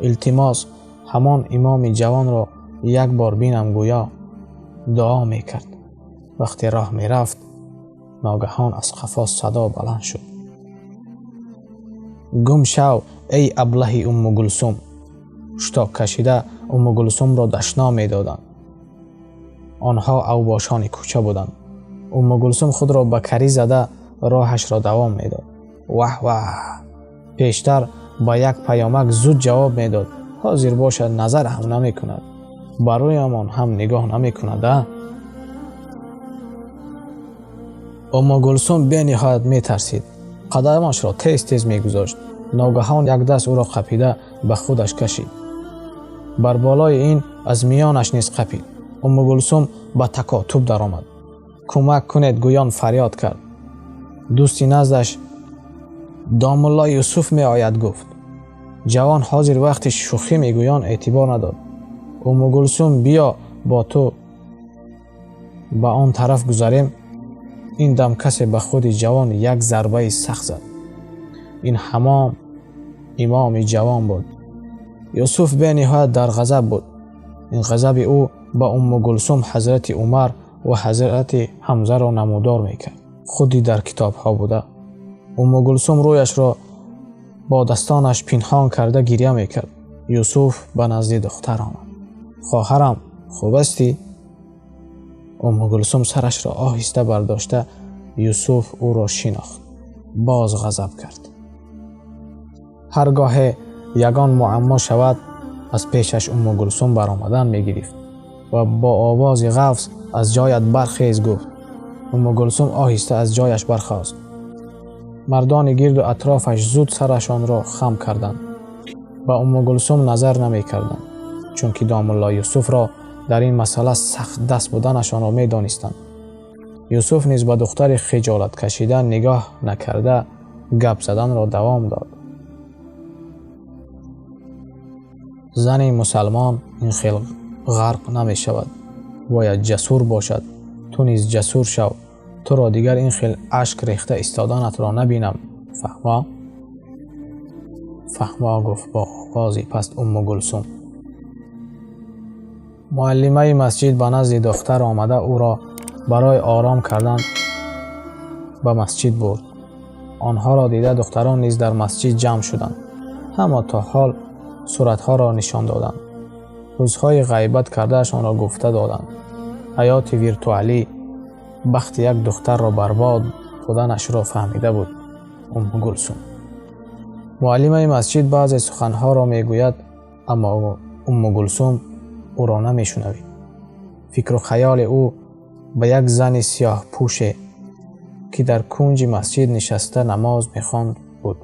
илтимос, ҳамон имоми ҷавонро як бор бинам, гӯё дуо мекард. Вақте роҳ мерафт, ногаҳон аз қафо садо баланд шуд. Гум шав, эй аблаҳи Уммугулсум! Шутоб кашида Уммугулсумро дашном медоданд. Онҳо авбошони кӯча буданд. Уммугулсум худро ба карӣ зада роҳашро давом медод. Ваҳ ваҳ! Пештар ба як паёмак зуд ҷавоб медод, ҳозир бошад назар ҳам намекунад. Бароямон ҳам нигоҳ намекунад, а? Уммугулсум бениҳоят метарсид. Қадамашро тез-тез мегузошт. Ногаҳон як даст ӯро қапида ба худаш кашид. Бар болои ин аз миёнаш низ қапид. Уммугулсум ба такотуб даромад. Кӯмак кунед, гӯён фарёд кард. Дӯсти наздаш домулло Юсуф меояд, гуфт. Ҷавон ҳозир вақти шӯхӣ мегӯён эътибор надод. Уммугулсум, биё бо ту ба он тараф гузарем. Ин дам касе ба худи ҷавон як зарбаи сахт зад. Ин ҳамом имоми ҷавон буд. Юсуф бениҳоят дар ғазаб буд. Ин ғазаби ӯ ба Уммугулсум ҳазрати Умар ва ҳазрати Ҳамзаро намудор мекард. Худи дар китобҳо буда. Уммугулсум рӯяшро бо дастонаш пинҳон карда гиря мекард. Юсуф ба назди духтар омад. Хоҳарам, хуб ҳастӣ? Уммугулсум сарашро оҳиста бардошта Юсуф ӯро шинохт. Боз ғазаб кард. Ҳар гоҳе ягон муаммо шавад, аз пешаш Уммугулсум баромадан мегирифт ва бо овози ғафз аз ҷоят бархез, гуфт. Уммугулсум оҳиста аз ҷояш бархост. Мардони гирду атрофаш зуд сарашонро хам карданд. Ба Уммугулсум назар намекарданд, чунки домулло Юсуфро дар ин масъала сахт даст буданашонро медонистанд. Юсуф низ ба духтари хиҷолат кашида нигоҳ накарда гап заданро давом дод. Зани мусалмон ин хел ғарқ намешавад. Бояд ҷасур бошад. Ту низ ҷасур шав. Туро дигар ин хел ашк рехта истоданатро набинам. Фаҳмо? Фаҳмо, гуфт бо овози паст Умму Гулсум. Муаллимаи масҷид ба назди духтар омада ӯро барои ором кардан ба масҷид бурд. Онҳоро дида духтарон низ дар масҷид ҷамъ шуданд. Ҳама то ҳол суратҳоро нишон доданд. Рӯзҳои ғайбат кардаашонро гуфта доданд. Ҳаёти виртуалӣ бахти як духтарро барбод буданашро фаҳмида буд Умму Гулсум. Муаллимаи масҷид баъзе суханҳоро мегӯяд, аммо Умму Гулсум ӯро намешунавид. Фикру хаёли ӯ ба як зани сиёҳпӯше, ки дар кунҷи масҷид нишаста намоз мехонд, буд.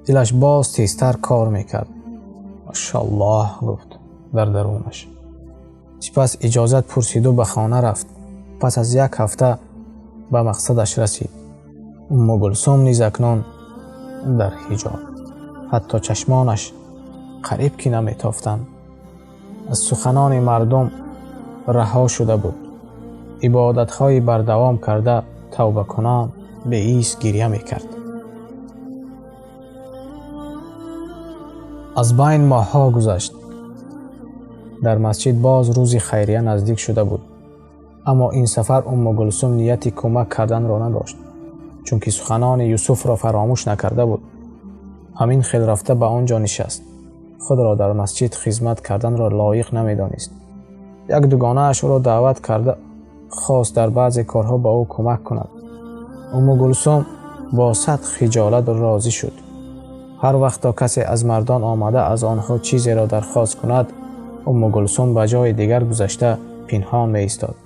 Дилаш боз тезтар кор мекард. Машааллоҳ, гуфт дар дарунаш. Сипас иҷозат пурсиду ба хона рафт. Пас аз як ҳафта ба мақсадаш расид. Умму Гулсум низ акнун дар ҳиҷоб. Ҳатто чашмонаш қариб ки наметофтанд. Аз суханони мардум раҳо шуда буд. Ибодатҳои бардавом карда тавбакунон беист гирья мекард. Аз байн моҳҳо гузашт. Дар масҷид боз рӯзи хайрия наздик шуда буд. Аммо ин сафар Умму Гулсум нияти кӯмак карданро надошт, чунки суханони Юсуфро фаромӯш накарда буд. Ҳамин хел рафта ба он ҷо нишаст. Худро дар масҷид хизмат карданро лоиқ намедонист. Як дугонааш ӯро даъват карда хост дар баъзе корҳо ба ӯ кӯмак кунад. Умму Гулсум бо сад хиҷолат розӣ шуд. Ҳар вақто касе аз мардон омада аз онҳо чизеро дархост кунад, Умму Гулсум ба ҷои дигар гузашта пинҳон меистод.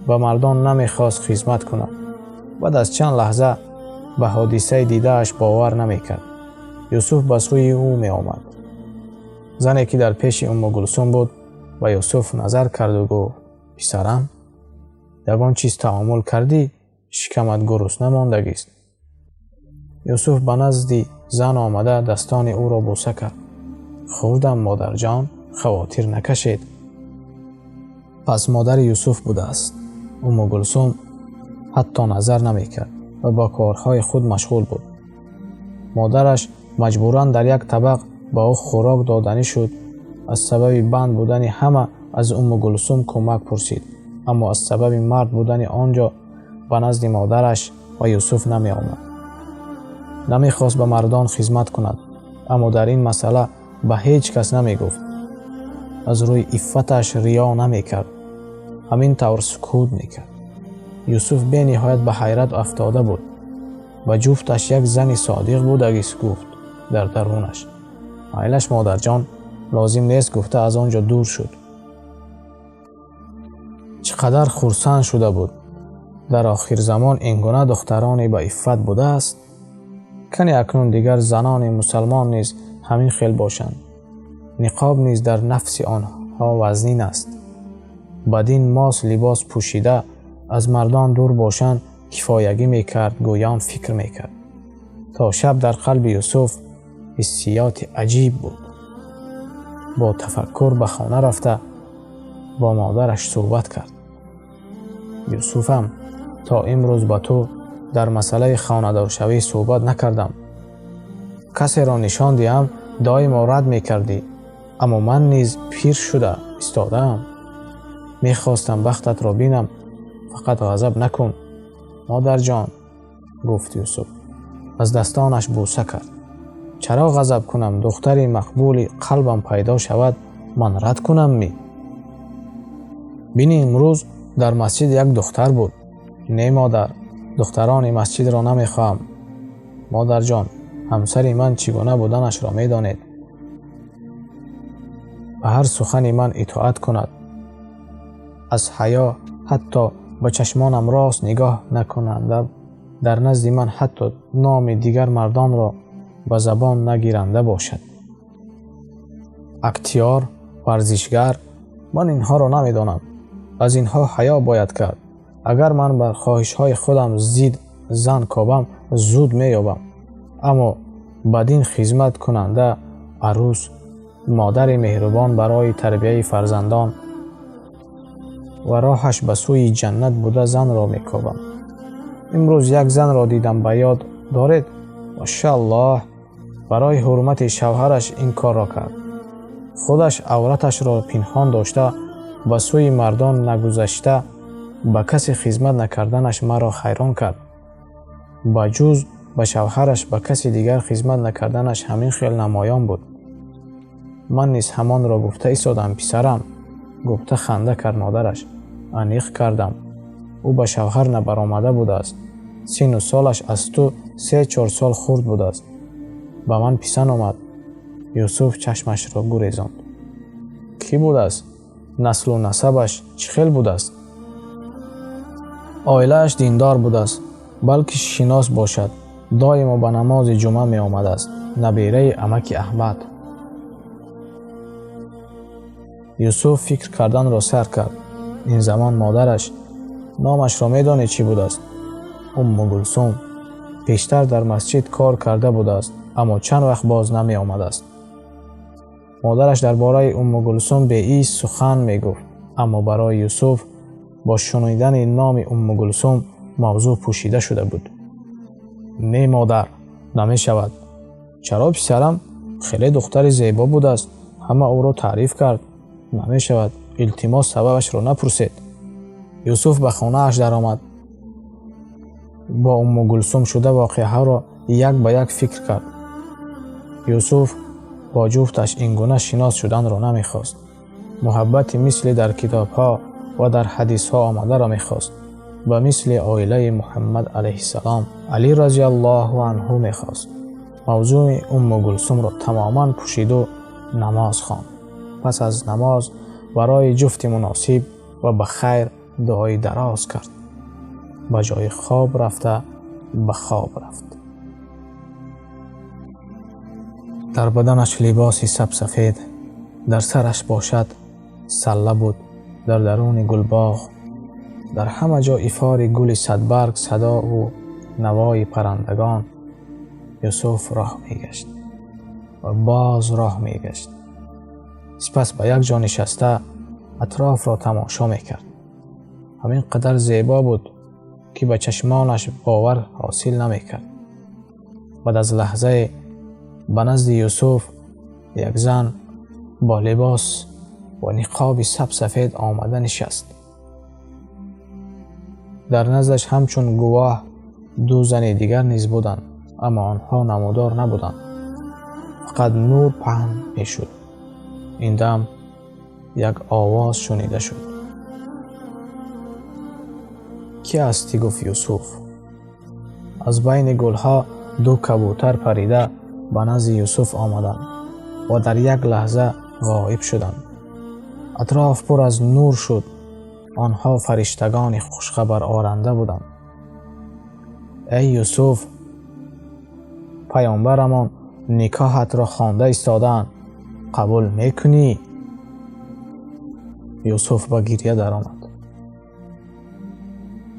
Ба мардон намехост хизмат кунад. Баъд аз чанд лаҳза ба ҳодисаи дидааш бовар намекард. Юсуф ба сӯи ӯ меомад. Зане ки дар пеши Умму Гулсум буд, ба Юсуф назар карду гуфт: писарам, ягон чиз таомул кардӣ, шикамат гурусна мондагист. Юсуф ба назди зан омада дастони ӯро бӯса кард. Хӯрдам, модарҷон, хавотир накашед. Пас модари Юсуф будааст. Умму Гулсум ҳатто назар намекард ва ба корҳои худ машғул буд. Модараш маҷбуран дар як табақ ба ӯ хӯрок доданӣ шуд. Аз сабаби банд будани ҳама аз Умму Гулсум кӯмак пурсид, аммо аз сабаби мард будани он ҷо ба назди модараш ва Юсуф намеомад. Намехост ба мардон хизмат кунад, аммо дар ин масъала ба ҳеҷ кас намегуфт. Аз рӯи иффаташ риё намекард. Ҳамин тавр сукут мекард. Юсуф бениҳоят ба ҳайрат афтода буд. Ба ҷуфташ як зани содиқ будагист, гуфт дар дарунаш. Майлаш, модарҷон, лозим нест, гуфта аз он ҷо дур шуд. Чӣ қадар хурсанд шуда буд. Дар охирзамон ин гуна духтароне ба иффат будааст. Кане акнун дигар занони мусалмон низ ҳамин хел бошанд. Ниқоб низ дар нафси онҳо вазнин аст. Ба дин мос либос пӯшида аз мардон дур бошанд кифоягӣ мекард, гӯён фикр мекард. То шаб дар қалби Юсуф ҳиссиёти аҷиб буд. Бо тафаккур ба хона рафта бо модараш суҳбат кард. Юсуфам, то имрӯз ба ту дар масъалаи хонадоршавӣ суҳбат накардам. Касеро нишон диҳам, доимо рад мекардӣ, аммо ман низ пир шуда истодаам. Мехостам бахтатро бинам, фақат ғазаб накун. Модарҷон, гуфт Юсуф. Аз дастонаш бӯса кард. Чаро ғазаб кунам? Духтари мақбули қалбам пайдо шавад, ман рад кунам ми? Бини, имрӯз дар масҷид як духтар буд. Не, модар, духтарони масҷидро намехоҳам. Модарҷон, ҳамсари ман чӣ гуна буданашро медонед. Ба ҳар сухани ман итоат кунад. Аз ҳаё ҳатто ба чашмонам рост нигоҳ накунанда, дар назди ман ҳатто номи дигар мардонро ба забон нагиранда бошад. Актёр, варзишгар, ман инҳоро намедонам. Аз инҳо ҳаё бояд кард. Агар ман бар хоҳишҳои худам зид зан кобам, зуд меёбам. Аммо ба дин хизмат кунанда арӯс, модари меҳрубон барои тарбияи фарзандон ва роҳаш ба сӯи ҷаннат буда занро мекобам. Имрӯз як занро дидам, ба ёд доред? Машааллоҳ, барои ҳурмати шавҳараш ин корро кард. Худаш авраташро пинҳон дошта, ба сӯи мардон нагузашта, ба касе хизмат накарданаш маро ҳайрон кард. Ба ҷуз ба шавҳараш ба каси дигар хизмат накарданаш ҳамин хел намоён буд. Ман низ ҳамонро гуфта истодам, писарам. Гуфта ханда кард модараш. Аниқ кардам. Ӯ ба шавҳар набаромада будааст. Сину солаш аз ту 3-4 сол хурд будааст. Ба ман писанд омад. Юсуф чашмашро гурезонд. Кӣ будааст? Наслу насабаш чӣ хел будааст? Оилааш диндор будааст, балки шинос бошад. Доимо ба намози ҷумъа меомадааст. Набираи амаки Аҳмад. Юсуф фикр карданро сар кард. Ин замон модараш номашро медонед чӣ будааст? Умму Гулсум. Пештар дар масҷид кор карда будааст, аммо чанд вақт боз намеомадааст. Модараш дар бораи Умму Гулсум беист сухан мегуфт, аммо барои Юсуф бо шунидани номи Умму Гулсум мавзӯъ пӯшида шуда буд. Не, модар, намешавад. Чаро, писарам? Хеле духтари зебо будааст, ҳама ӯро таъриф кард. Намешавад, илтимос, сабабашро напурсед. Юсуф ба хонааш даромад. Бо Умму Гулсум шуда воқеаҳоро як ба як фикр кард. Юсуф бо ҷуфташ ин гуна шинос шуданро намехост. Муҳаббати мисли дар китобҳо ва дар ҳадисҳо омадаро мехост. Ба мисли оилаи Муҳаммад алайҳиссалом, Алӣ разияллоҳу анҳу мехост. Мавзӯи Умму Гулсумро тамоман пӯшиду намоз хонд. Пас аз намоз барои ҷуфти муносиб ва ба хайр дуои дароз кард. Ба ҷои хоб рафта ба хоб рафт. Дар баданаш либоси сабсафед, дар сараш бошад салла буд, дар даруни гулбоғ, дар ҳама ҷо ифори гули садбарг, садову навои паррандагон. Юсуф роҳ мегашт ва боз роҳ мегашт. Сипас ба як ҷо нишаста атрофро тамошо мекард. Ҳамин қадар зебо буд, ки ба чашмонаш бовар ҳосил намекард. Баъд аз лаҳзае ба назди Юсуф як зан бо либос ва ниқоби сабсафед омада нишаст. Дар наздаш ҳамчун гувоҳ ду зани дигар низ буданд, аммо онҳо намудор набуданд. Фақат нур паҳн мешуд. Ин дам як овоз шунида шуд. Кӣ ҳастӣ? Гуфт Юсуф. Аз байни гулҳо ду кабутар парида ба назди Юсуф омаданд ва дар як лаҳза ғоиб шуданд. Атроф пур аз нур шуд. Онҳо фариштагони хушхабароранда буданд. Эй Юсуф, паёмбарамон никоҳатро хонда истодаанд, қабул мекунӣ? Юсуф ба гирья даромад.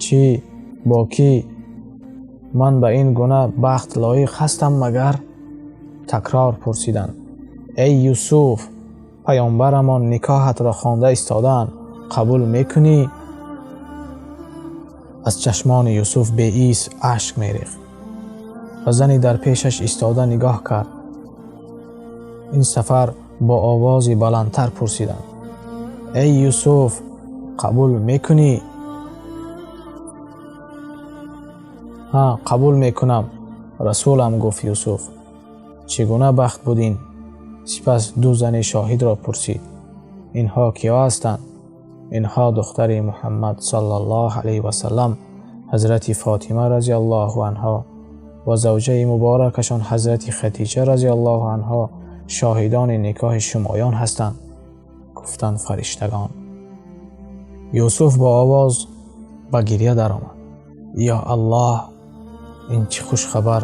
Чӣ? Бо кӣ? Ман ба ин гуна бахт лоиқ ҳастам магар? Такрор пурсиданд. Эй Юсуф, паёмбарамон никоҳатро хонда истодаанд, қабул мекунӣ? Аз чашмони Юсуф беист ашк мерехт. Ба зани дар пешаш истода нигоҳ кард. Ин сафар бо овози баландтар пурсиданд. Эй Юсуф, қабул мекунӣ? Ҳа, қабул мекунам, расулам, гуфт Юсуф. Чӣ гуна бахт буд ин? Сипас ду зани шоҳидро пурсид. Инҳо киҳо ҳастанд? Инҳо духтари Муҳаммад саллаллоҳу алайҳи васаллам, ҳазрати Фотима разияллоҳу анҳо ва завҷаи муборакашон ҳазрати Хадиҷа разияллоҳу анҳо шоҳидони никоҳи шумоён ҳастанд, гуфтанд фариштагон. Юсуф бо овоз ба гирья даромад. Ё Аллоҳ, ин чӣ хушхабар!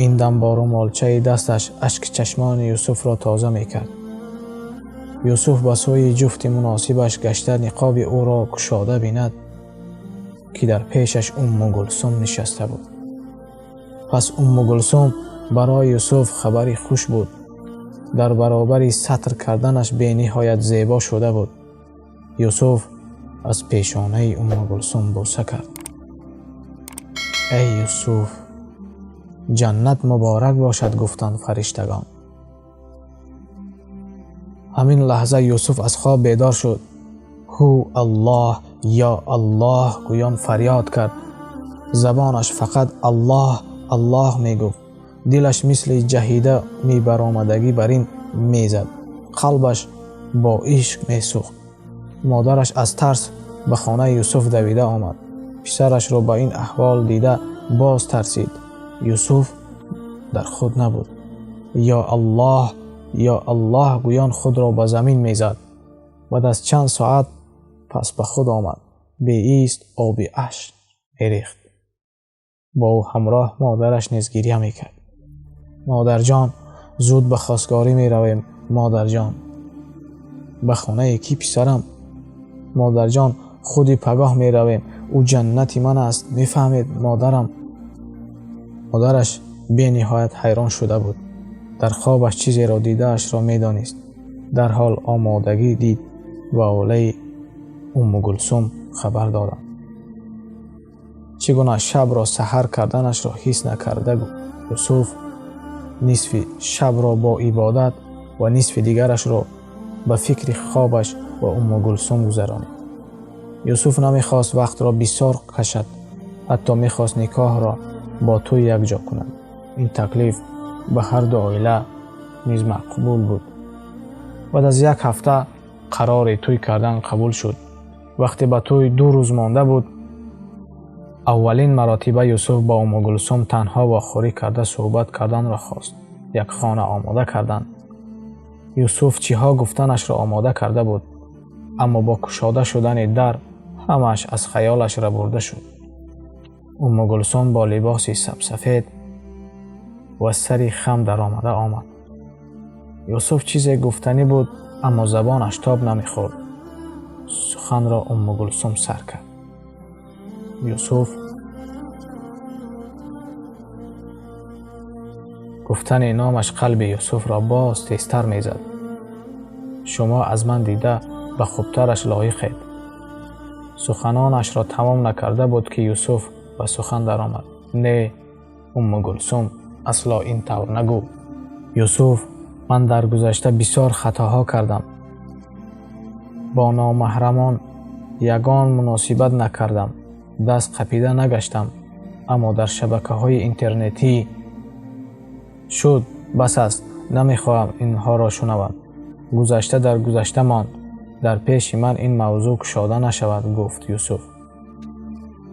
Ин дам бо румолчаи дасташ ашки чашмони Юсуфро тоза мекард. Юсуф ба сӯи ҷуфти муносибаш гашта ниқоби ӯро кушода бинад, ки дар пешаш Умму Гулсум нишаста буд. Пас Умму Гулсум барои Юсуф хабари хуш буд. Дар баробари сатр карданаш бениҳоят зебо шуда буд. Юсуф Аз пешонаи Уммугулсум бӯса кард. Эй Юсуф, ҷаннат муборак бошад, гуфтанд фариштагон. Ҳамин лаҳза Юсуф аз хоб бедор шуд. Ҳу Аллоҳ, ё Аллоҳ гӯён фарёд кард. Забонаш фақат Аллоҳ, Аллоҳ мегуфт. Дилаш мисли ҷаҳида мебаромадагӣ бар ин мезад. Қалбаш бо ишқ месӯхт. Модараш аз тарс ба хонаи Юсуф давида омад. Писарашро ба ин аҳвол дида боз тарсид. Юсуф дар худ набуд. Ё Аллоҳ, ё Аллоҳ гӯён худро ба замин мезад. Баъд аз чанд соат пас ба худ омад. Беист оби ашк мерехт. Бо ӯ ҳамроҳ модараш низ гиря мекард. Модарҷон, зуд ба хостгорӣ меравем, модарҷон. Ба хонаи кӣ, писарам? Модарҷон, худи пагоҳ меравем. Ӯ ҷаннати ман аст, мефаҳмед, модарам. Модараш бениҳоят ҳайрон шуда буд. Дар хобаш чизеро дидаашро медонист. Дарҳол омодагӣ дид ва олаи Уммугулсум хабар доданд. Чӣ гуна шабро саҳар карданашро ҳис накарда Юсуф нисфи шабро бо ибодат ва нисфи дигарашро ба фикри хобаш ва Уммугулсум гузаронид. Юсуф намехост вақтро бисёр кашад, ҳатто мехост никоҳро бо тӯй якҷо кунад. Ин таклиф ба ҳар ду оила низ мақбул буд. Баъд аз як ҳафта қарори тӯй кардан қабул шуд. Вақте ба тӯй 2 рӯз монда буд, аввалин маротиба Юсуф бо Уммугулсум танҳо вохӯрӣ карда суҳбат карданро хост. Як хона омода карданд. Юсуф чиҳо гуфтанашро омода карда буд, аммо бо кушода шудани дар ҳамааш аз хаёлаш рабурда шуд. Уммугулсум бо либоси сабсафед ва сари хам даромада омад. Юсуф чизе гуфтанӣ буд, аммо забонаш тоб намехӯрд. Суханро Уммугулсум сар кард. Юсуф гуфтани номаш қалби Юсуфро боз тезтар мезад. Шумо аз ман дида ба хубтараш лоиқед. Суханонашро тамом накарда буд, ки Юсуф ба сухан даромад. Не, Уммугулсум, асло ин тавр нагӯ. Юсуф, ман дар гузашта бисёр хатоҳо кардам. Бо номаҳрамон ягон муносибат накардам, даст қапида нагаштам, аммо дар шабакаҳои интернетӣ шуд, бас аст, намехоҳам инҳоро шунавам. Гузашта дар гузашта монд. Дар пеши ман ин мавзӯъ кушода нашавад, гуфт Юсуф.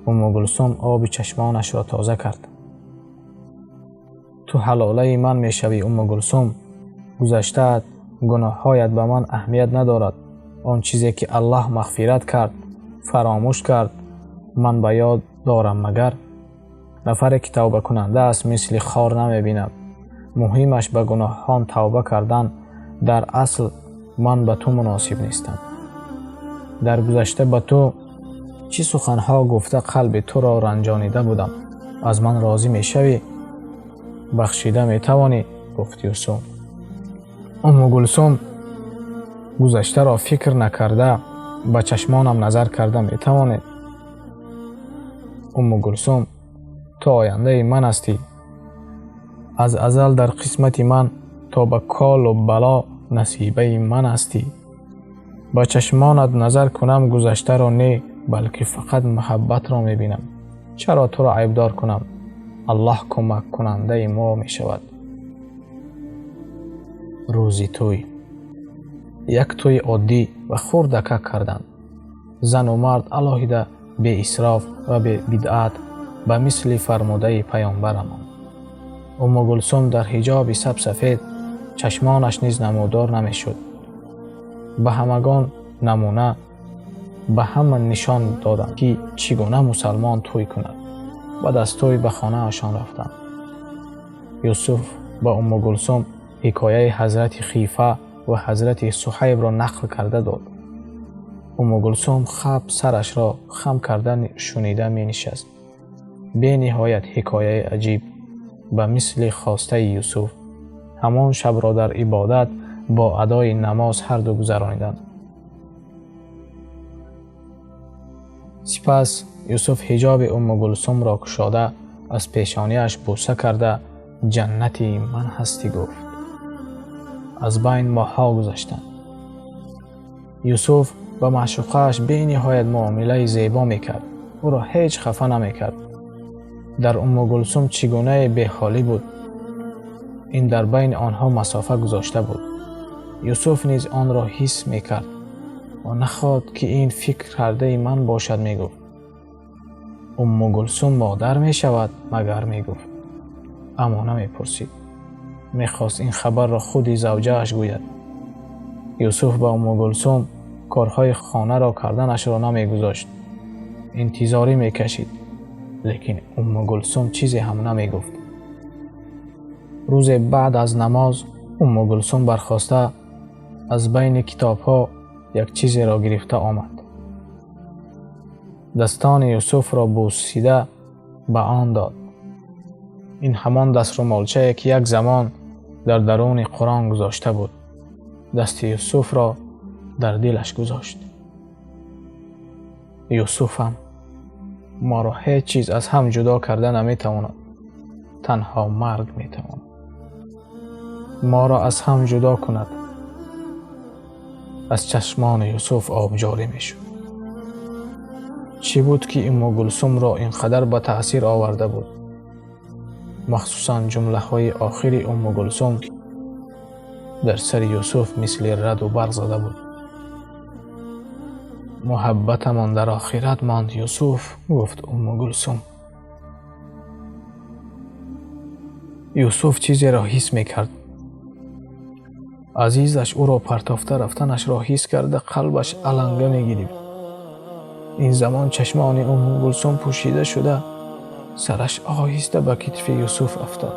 Уммугулсум оби чашмонашро тоза кард. Ту ҳалолаи ман мешавӣ, Уммугулсум. Гузаштаат, гуноҳҳоят ба ман аҳамият надорад. Он чизе ки Аллоҳ мағфират кард, фаромӯш кард, ман ба ёд дорам магар? Нафаре ки тавбакунанда аст, мисли хор намебинад. Муҳимаш ба гуноҳон тавба кардан. Дар асл ман ба ту муносиб нестам. Дар гузашта ба ту чӣ суханҳо гуфта қалби туро ранҷонида будам. Аз ман розӣ мешавӣ? Бахшида метавонӣ? Гуфт Юсуф. Уммугулсум гузаштаро фикр накарда ба чашмонам назар карда метавонед? Уммугулсум, ту ояндаи ман ҳастӣ. Аз азал дар қисмати ман то ба колу бало насибаи ман ҳастӣ. Ба чашмонат назар кунам, гузаштаро не, балки фақат муҳаббатро мебинам. Чаро туро айбдор кунам? Аллоҳ кӯмаккунандаи мо мешавад. Рӯзи тӯй. Як тӯи оддӣ ва хурдака карданд. Зану мард алоҳида, беисроф ва бебидъат, ба мисли фармудаи паёмбарамон. Уммугулсум дар ҳиҷоби сабсафед, чашмонаш низ намудор намешуд. Ба ҳамагон намуна, ба ҳама нишон доданд, ки чӣ гуна мусалмон тӯй кунад. Баъд аз тӯй ба хонаашон рафтанд. Юсуф ба Уммугулсум ҳикояи ҳазрати Хифа ва ҳазрати Суҳайбро нақл карда дод. Уммугулсум хаб сарашро хам карда шунида менишаст. Бениҳоят ҳикояи аҷиб, ба мисли хостаи Юсуф. Ҳамон шабро дар ибодат бо адои намоз ҳарду гузарониданд. Сипас Юсуф ҳиҷоби Умму Гулсумро кушода, аз пешониаш бӯса карда, ҷаннати ман ҳастӣ гуфт. Аз байн моҳҳо гузаштанд. Юсуф ба маъшуқааш бениҳоят муомилаи зебо мекард. Ӯро ҳеҷ хафа намекард. Дар Умму Гулсум чӣ гунае беҳолӣ буд. Ин дар байни онҳо масофа гузошта буд. Юсуф низ онро ҳис мекард ва нахоҳад ки ин фикр кардаи ман бошад, мегуфт. Умму Гулсум модар мешавад, магар, мегуфт. Аммо намепурсид. Мехост ин хабарро худи завҷааш гӯяд. Юсуф ба Умму Гулсум корҳои хонаро карданашро намегузошт. Интизорӣ мекашид, лекин Умму Гулсум чизе ҳам намегуфт. Рӯзе баъд аз намоз Умму Гулсум бархоста аз байни китобҳо як чизеро гирифта омад. Дастони Юсуфро бӯсида ба он дод. Ин ҳамон даструмолчае ки як замон дар даруни Қуръон гузошта буд. Дасти Юсуфро дар дилаш гузошт. Юсуфам, моро ҳеҷ чиз аз ҳам ҷудо карда наметавонад. Танҳо марг метавонад моро аз ҳам ҷудо кунад. Аз чашмони Юсуф об ҷорӣ мешуд. Чӣ буд ки Умму Гулсумро ин қадар ба таъсир оварда буд? Махсусан ҷумлаҳои охири Умму Гулсум дар сари Юсуф мисли раду барқ зада буд. Муҳаббатамон дар охират монд, Юсуф, гуфт Умму Гулсум. Юсуф чизеро ҳис мекард. Азизаш ӯро партофта рафтанашро ҳис карда, қалбаш аланга мегирифт. Ин замон чашмони Умму Гулсум пӯшида шуда, сараш оҳиста ба китфи Юсуф афтод.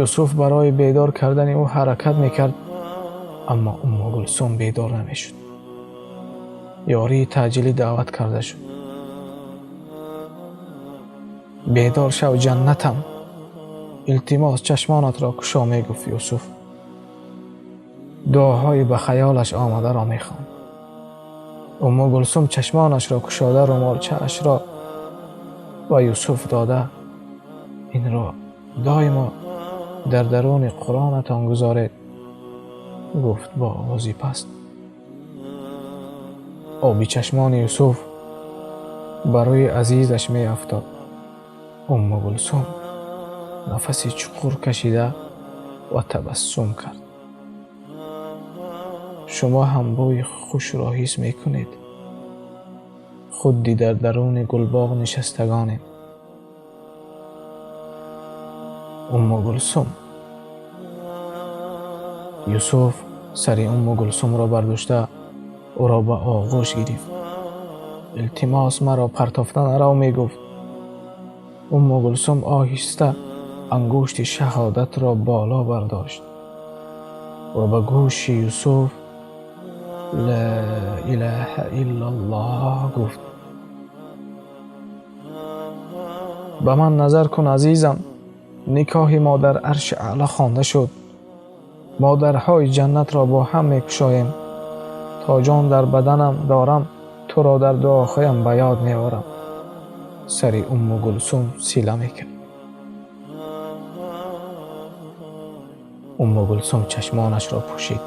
Юсуф барои бедор кардани ӯ ҳаракат мекард, аммо Умму Гулсум бедор намешуд. Ёрии таъҷилӣ даъват карда шуд. Бедор шав, ҷаннатам, илтимос, чашмонатро кушо, мегуфт Юсуф. Дуоҳои ба хаёлаш омадаро мехонд. Умму Гулсум чашмонашро кушода, румолчаашро ба Юсуф дода, инро доимо дар даруни Қуръонатон гузоред, гуфт бо овози паст. Оби чашмони Юсуф барои азизаш меафтод. Умму Гулсум нафаси чуқур кашида ва табассум кард. Шумо ҳам бӯи хушро ҳис мекунед. Худди дар даруни гулбоғ нишастагонем. Умму Гулсум. Юсуф сари Умму Гулсумро бардошта, ӯро ба оғӯш гирифт. Илтимос, маро партофта наро, мегуфт. Умму Гулсум оҳиста ангушти шаҳодатро боло бардошт ва ба гӯши Юсуф ла илаҳа иллаллоҳ гуфт. Ба ман назар кун, азизам, никоҳи мо дар арши аъло хонда шуд. Мо дарҳои ҷаннатро бо ҳам мекушоем. То ҷон дар баданам дорам, туро дар дуоҳоям ба ёд меорам. Сари Умму Гулсум сила мекард. Умму Гулсум чашмонашро пӯшид.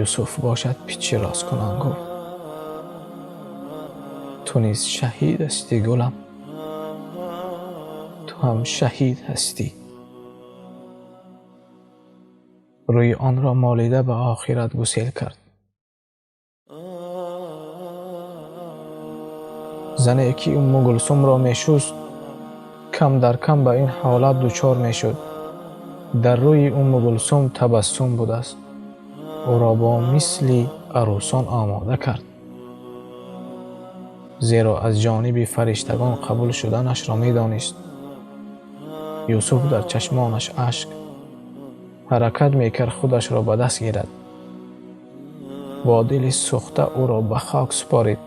Юсуф бошад пичи рост кунон гуфт: ту низ шаҳид ҳастӣ, гулам, ту ҳам шаҳид ҳастӣ. Рӯи онро молида ба охират гусел кард. Зане ки Умму Гулсумро мешуст, кам дар кам ба ин ҳолат дучор мешуд. Дар рӯи Умму Гулсум табассум будааст. Ӯро бо мисли арӯсон омода кард, зеро аз ҷониби фариштагон қабул шуданашро медонист. Юсуф дар чашмонаш ашк ҳаракат мекард худашро ба даст гирад. Бо дили сӯхта ӯро ба хок супорид.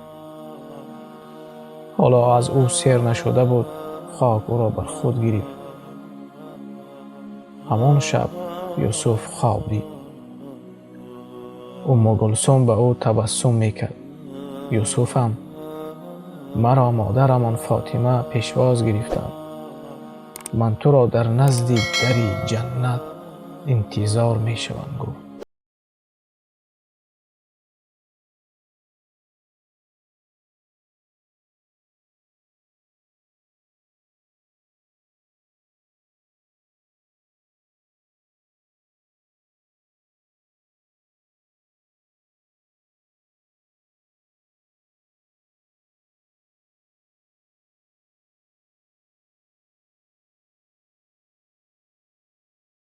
Ҳоло аз ӯ сер нашуда буд, хок ӯро бар худ гирифт. Ҳамон шаб Юсуф хоб дид. Умму Гулсум ба ӯ табассум мекард. Юсуфам, маро модарамон Фотима пешвоз гирифтанд. Ман туро дар назди дари ҷаннат интизор мешавам, гуфт.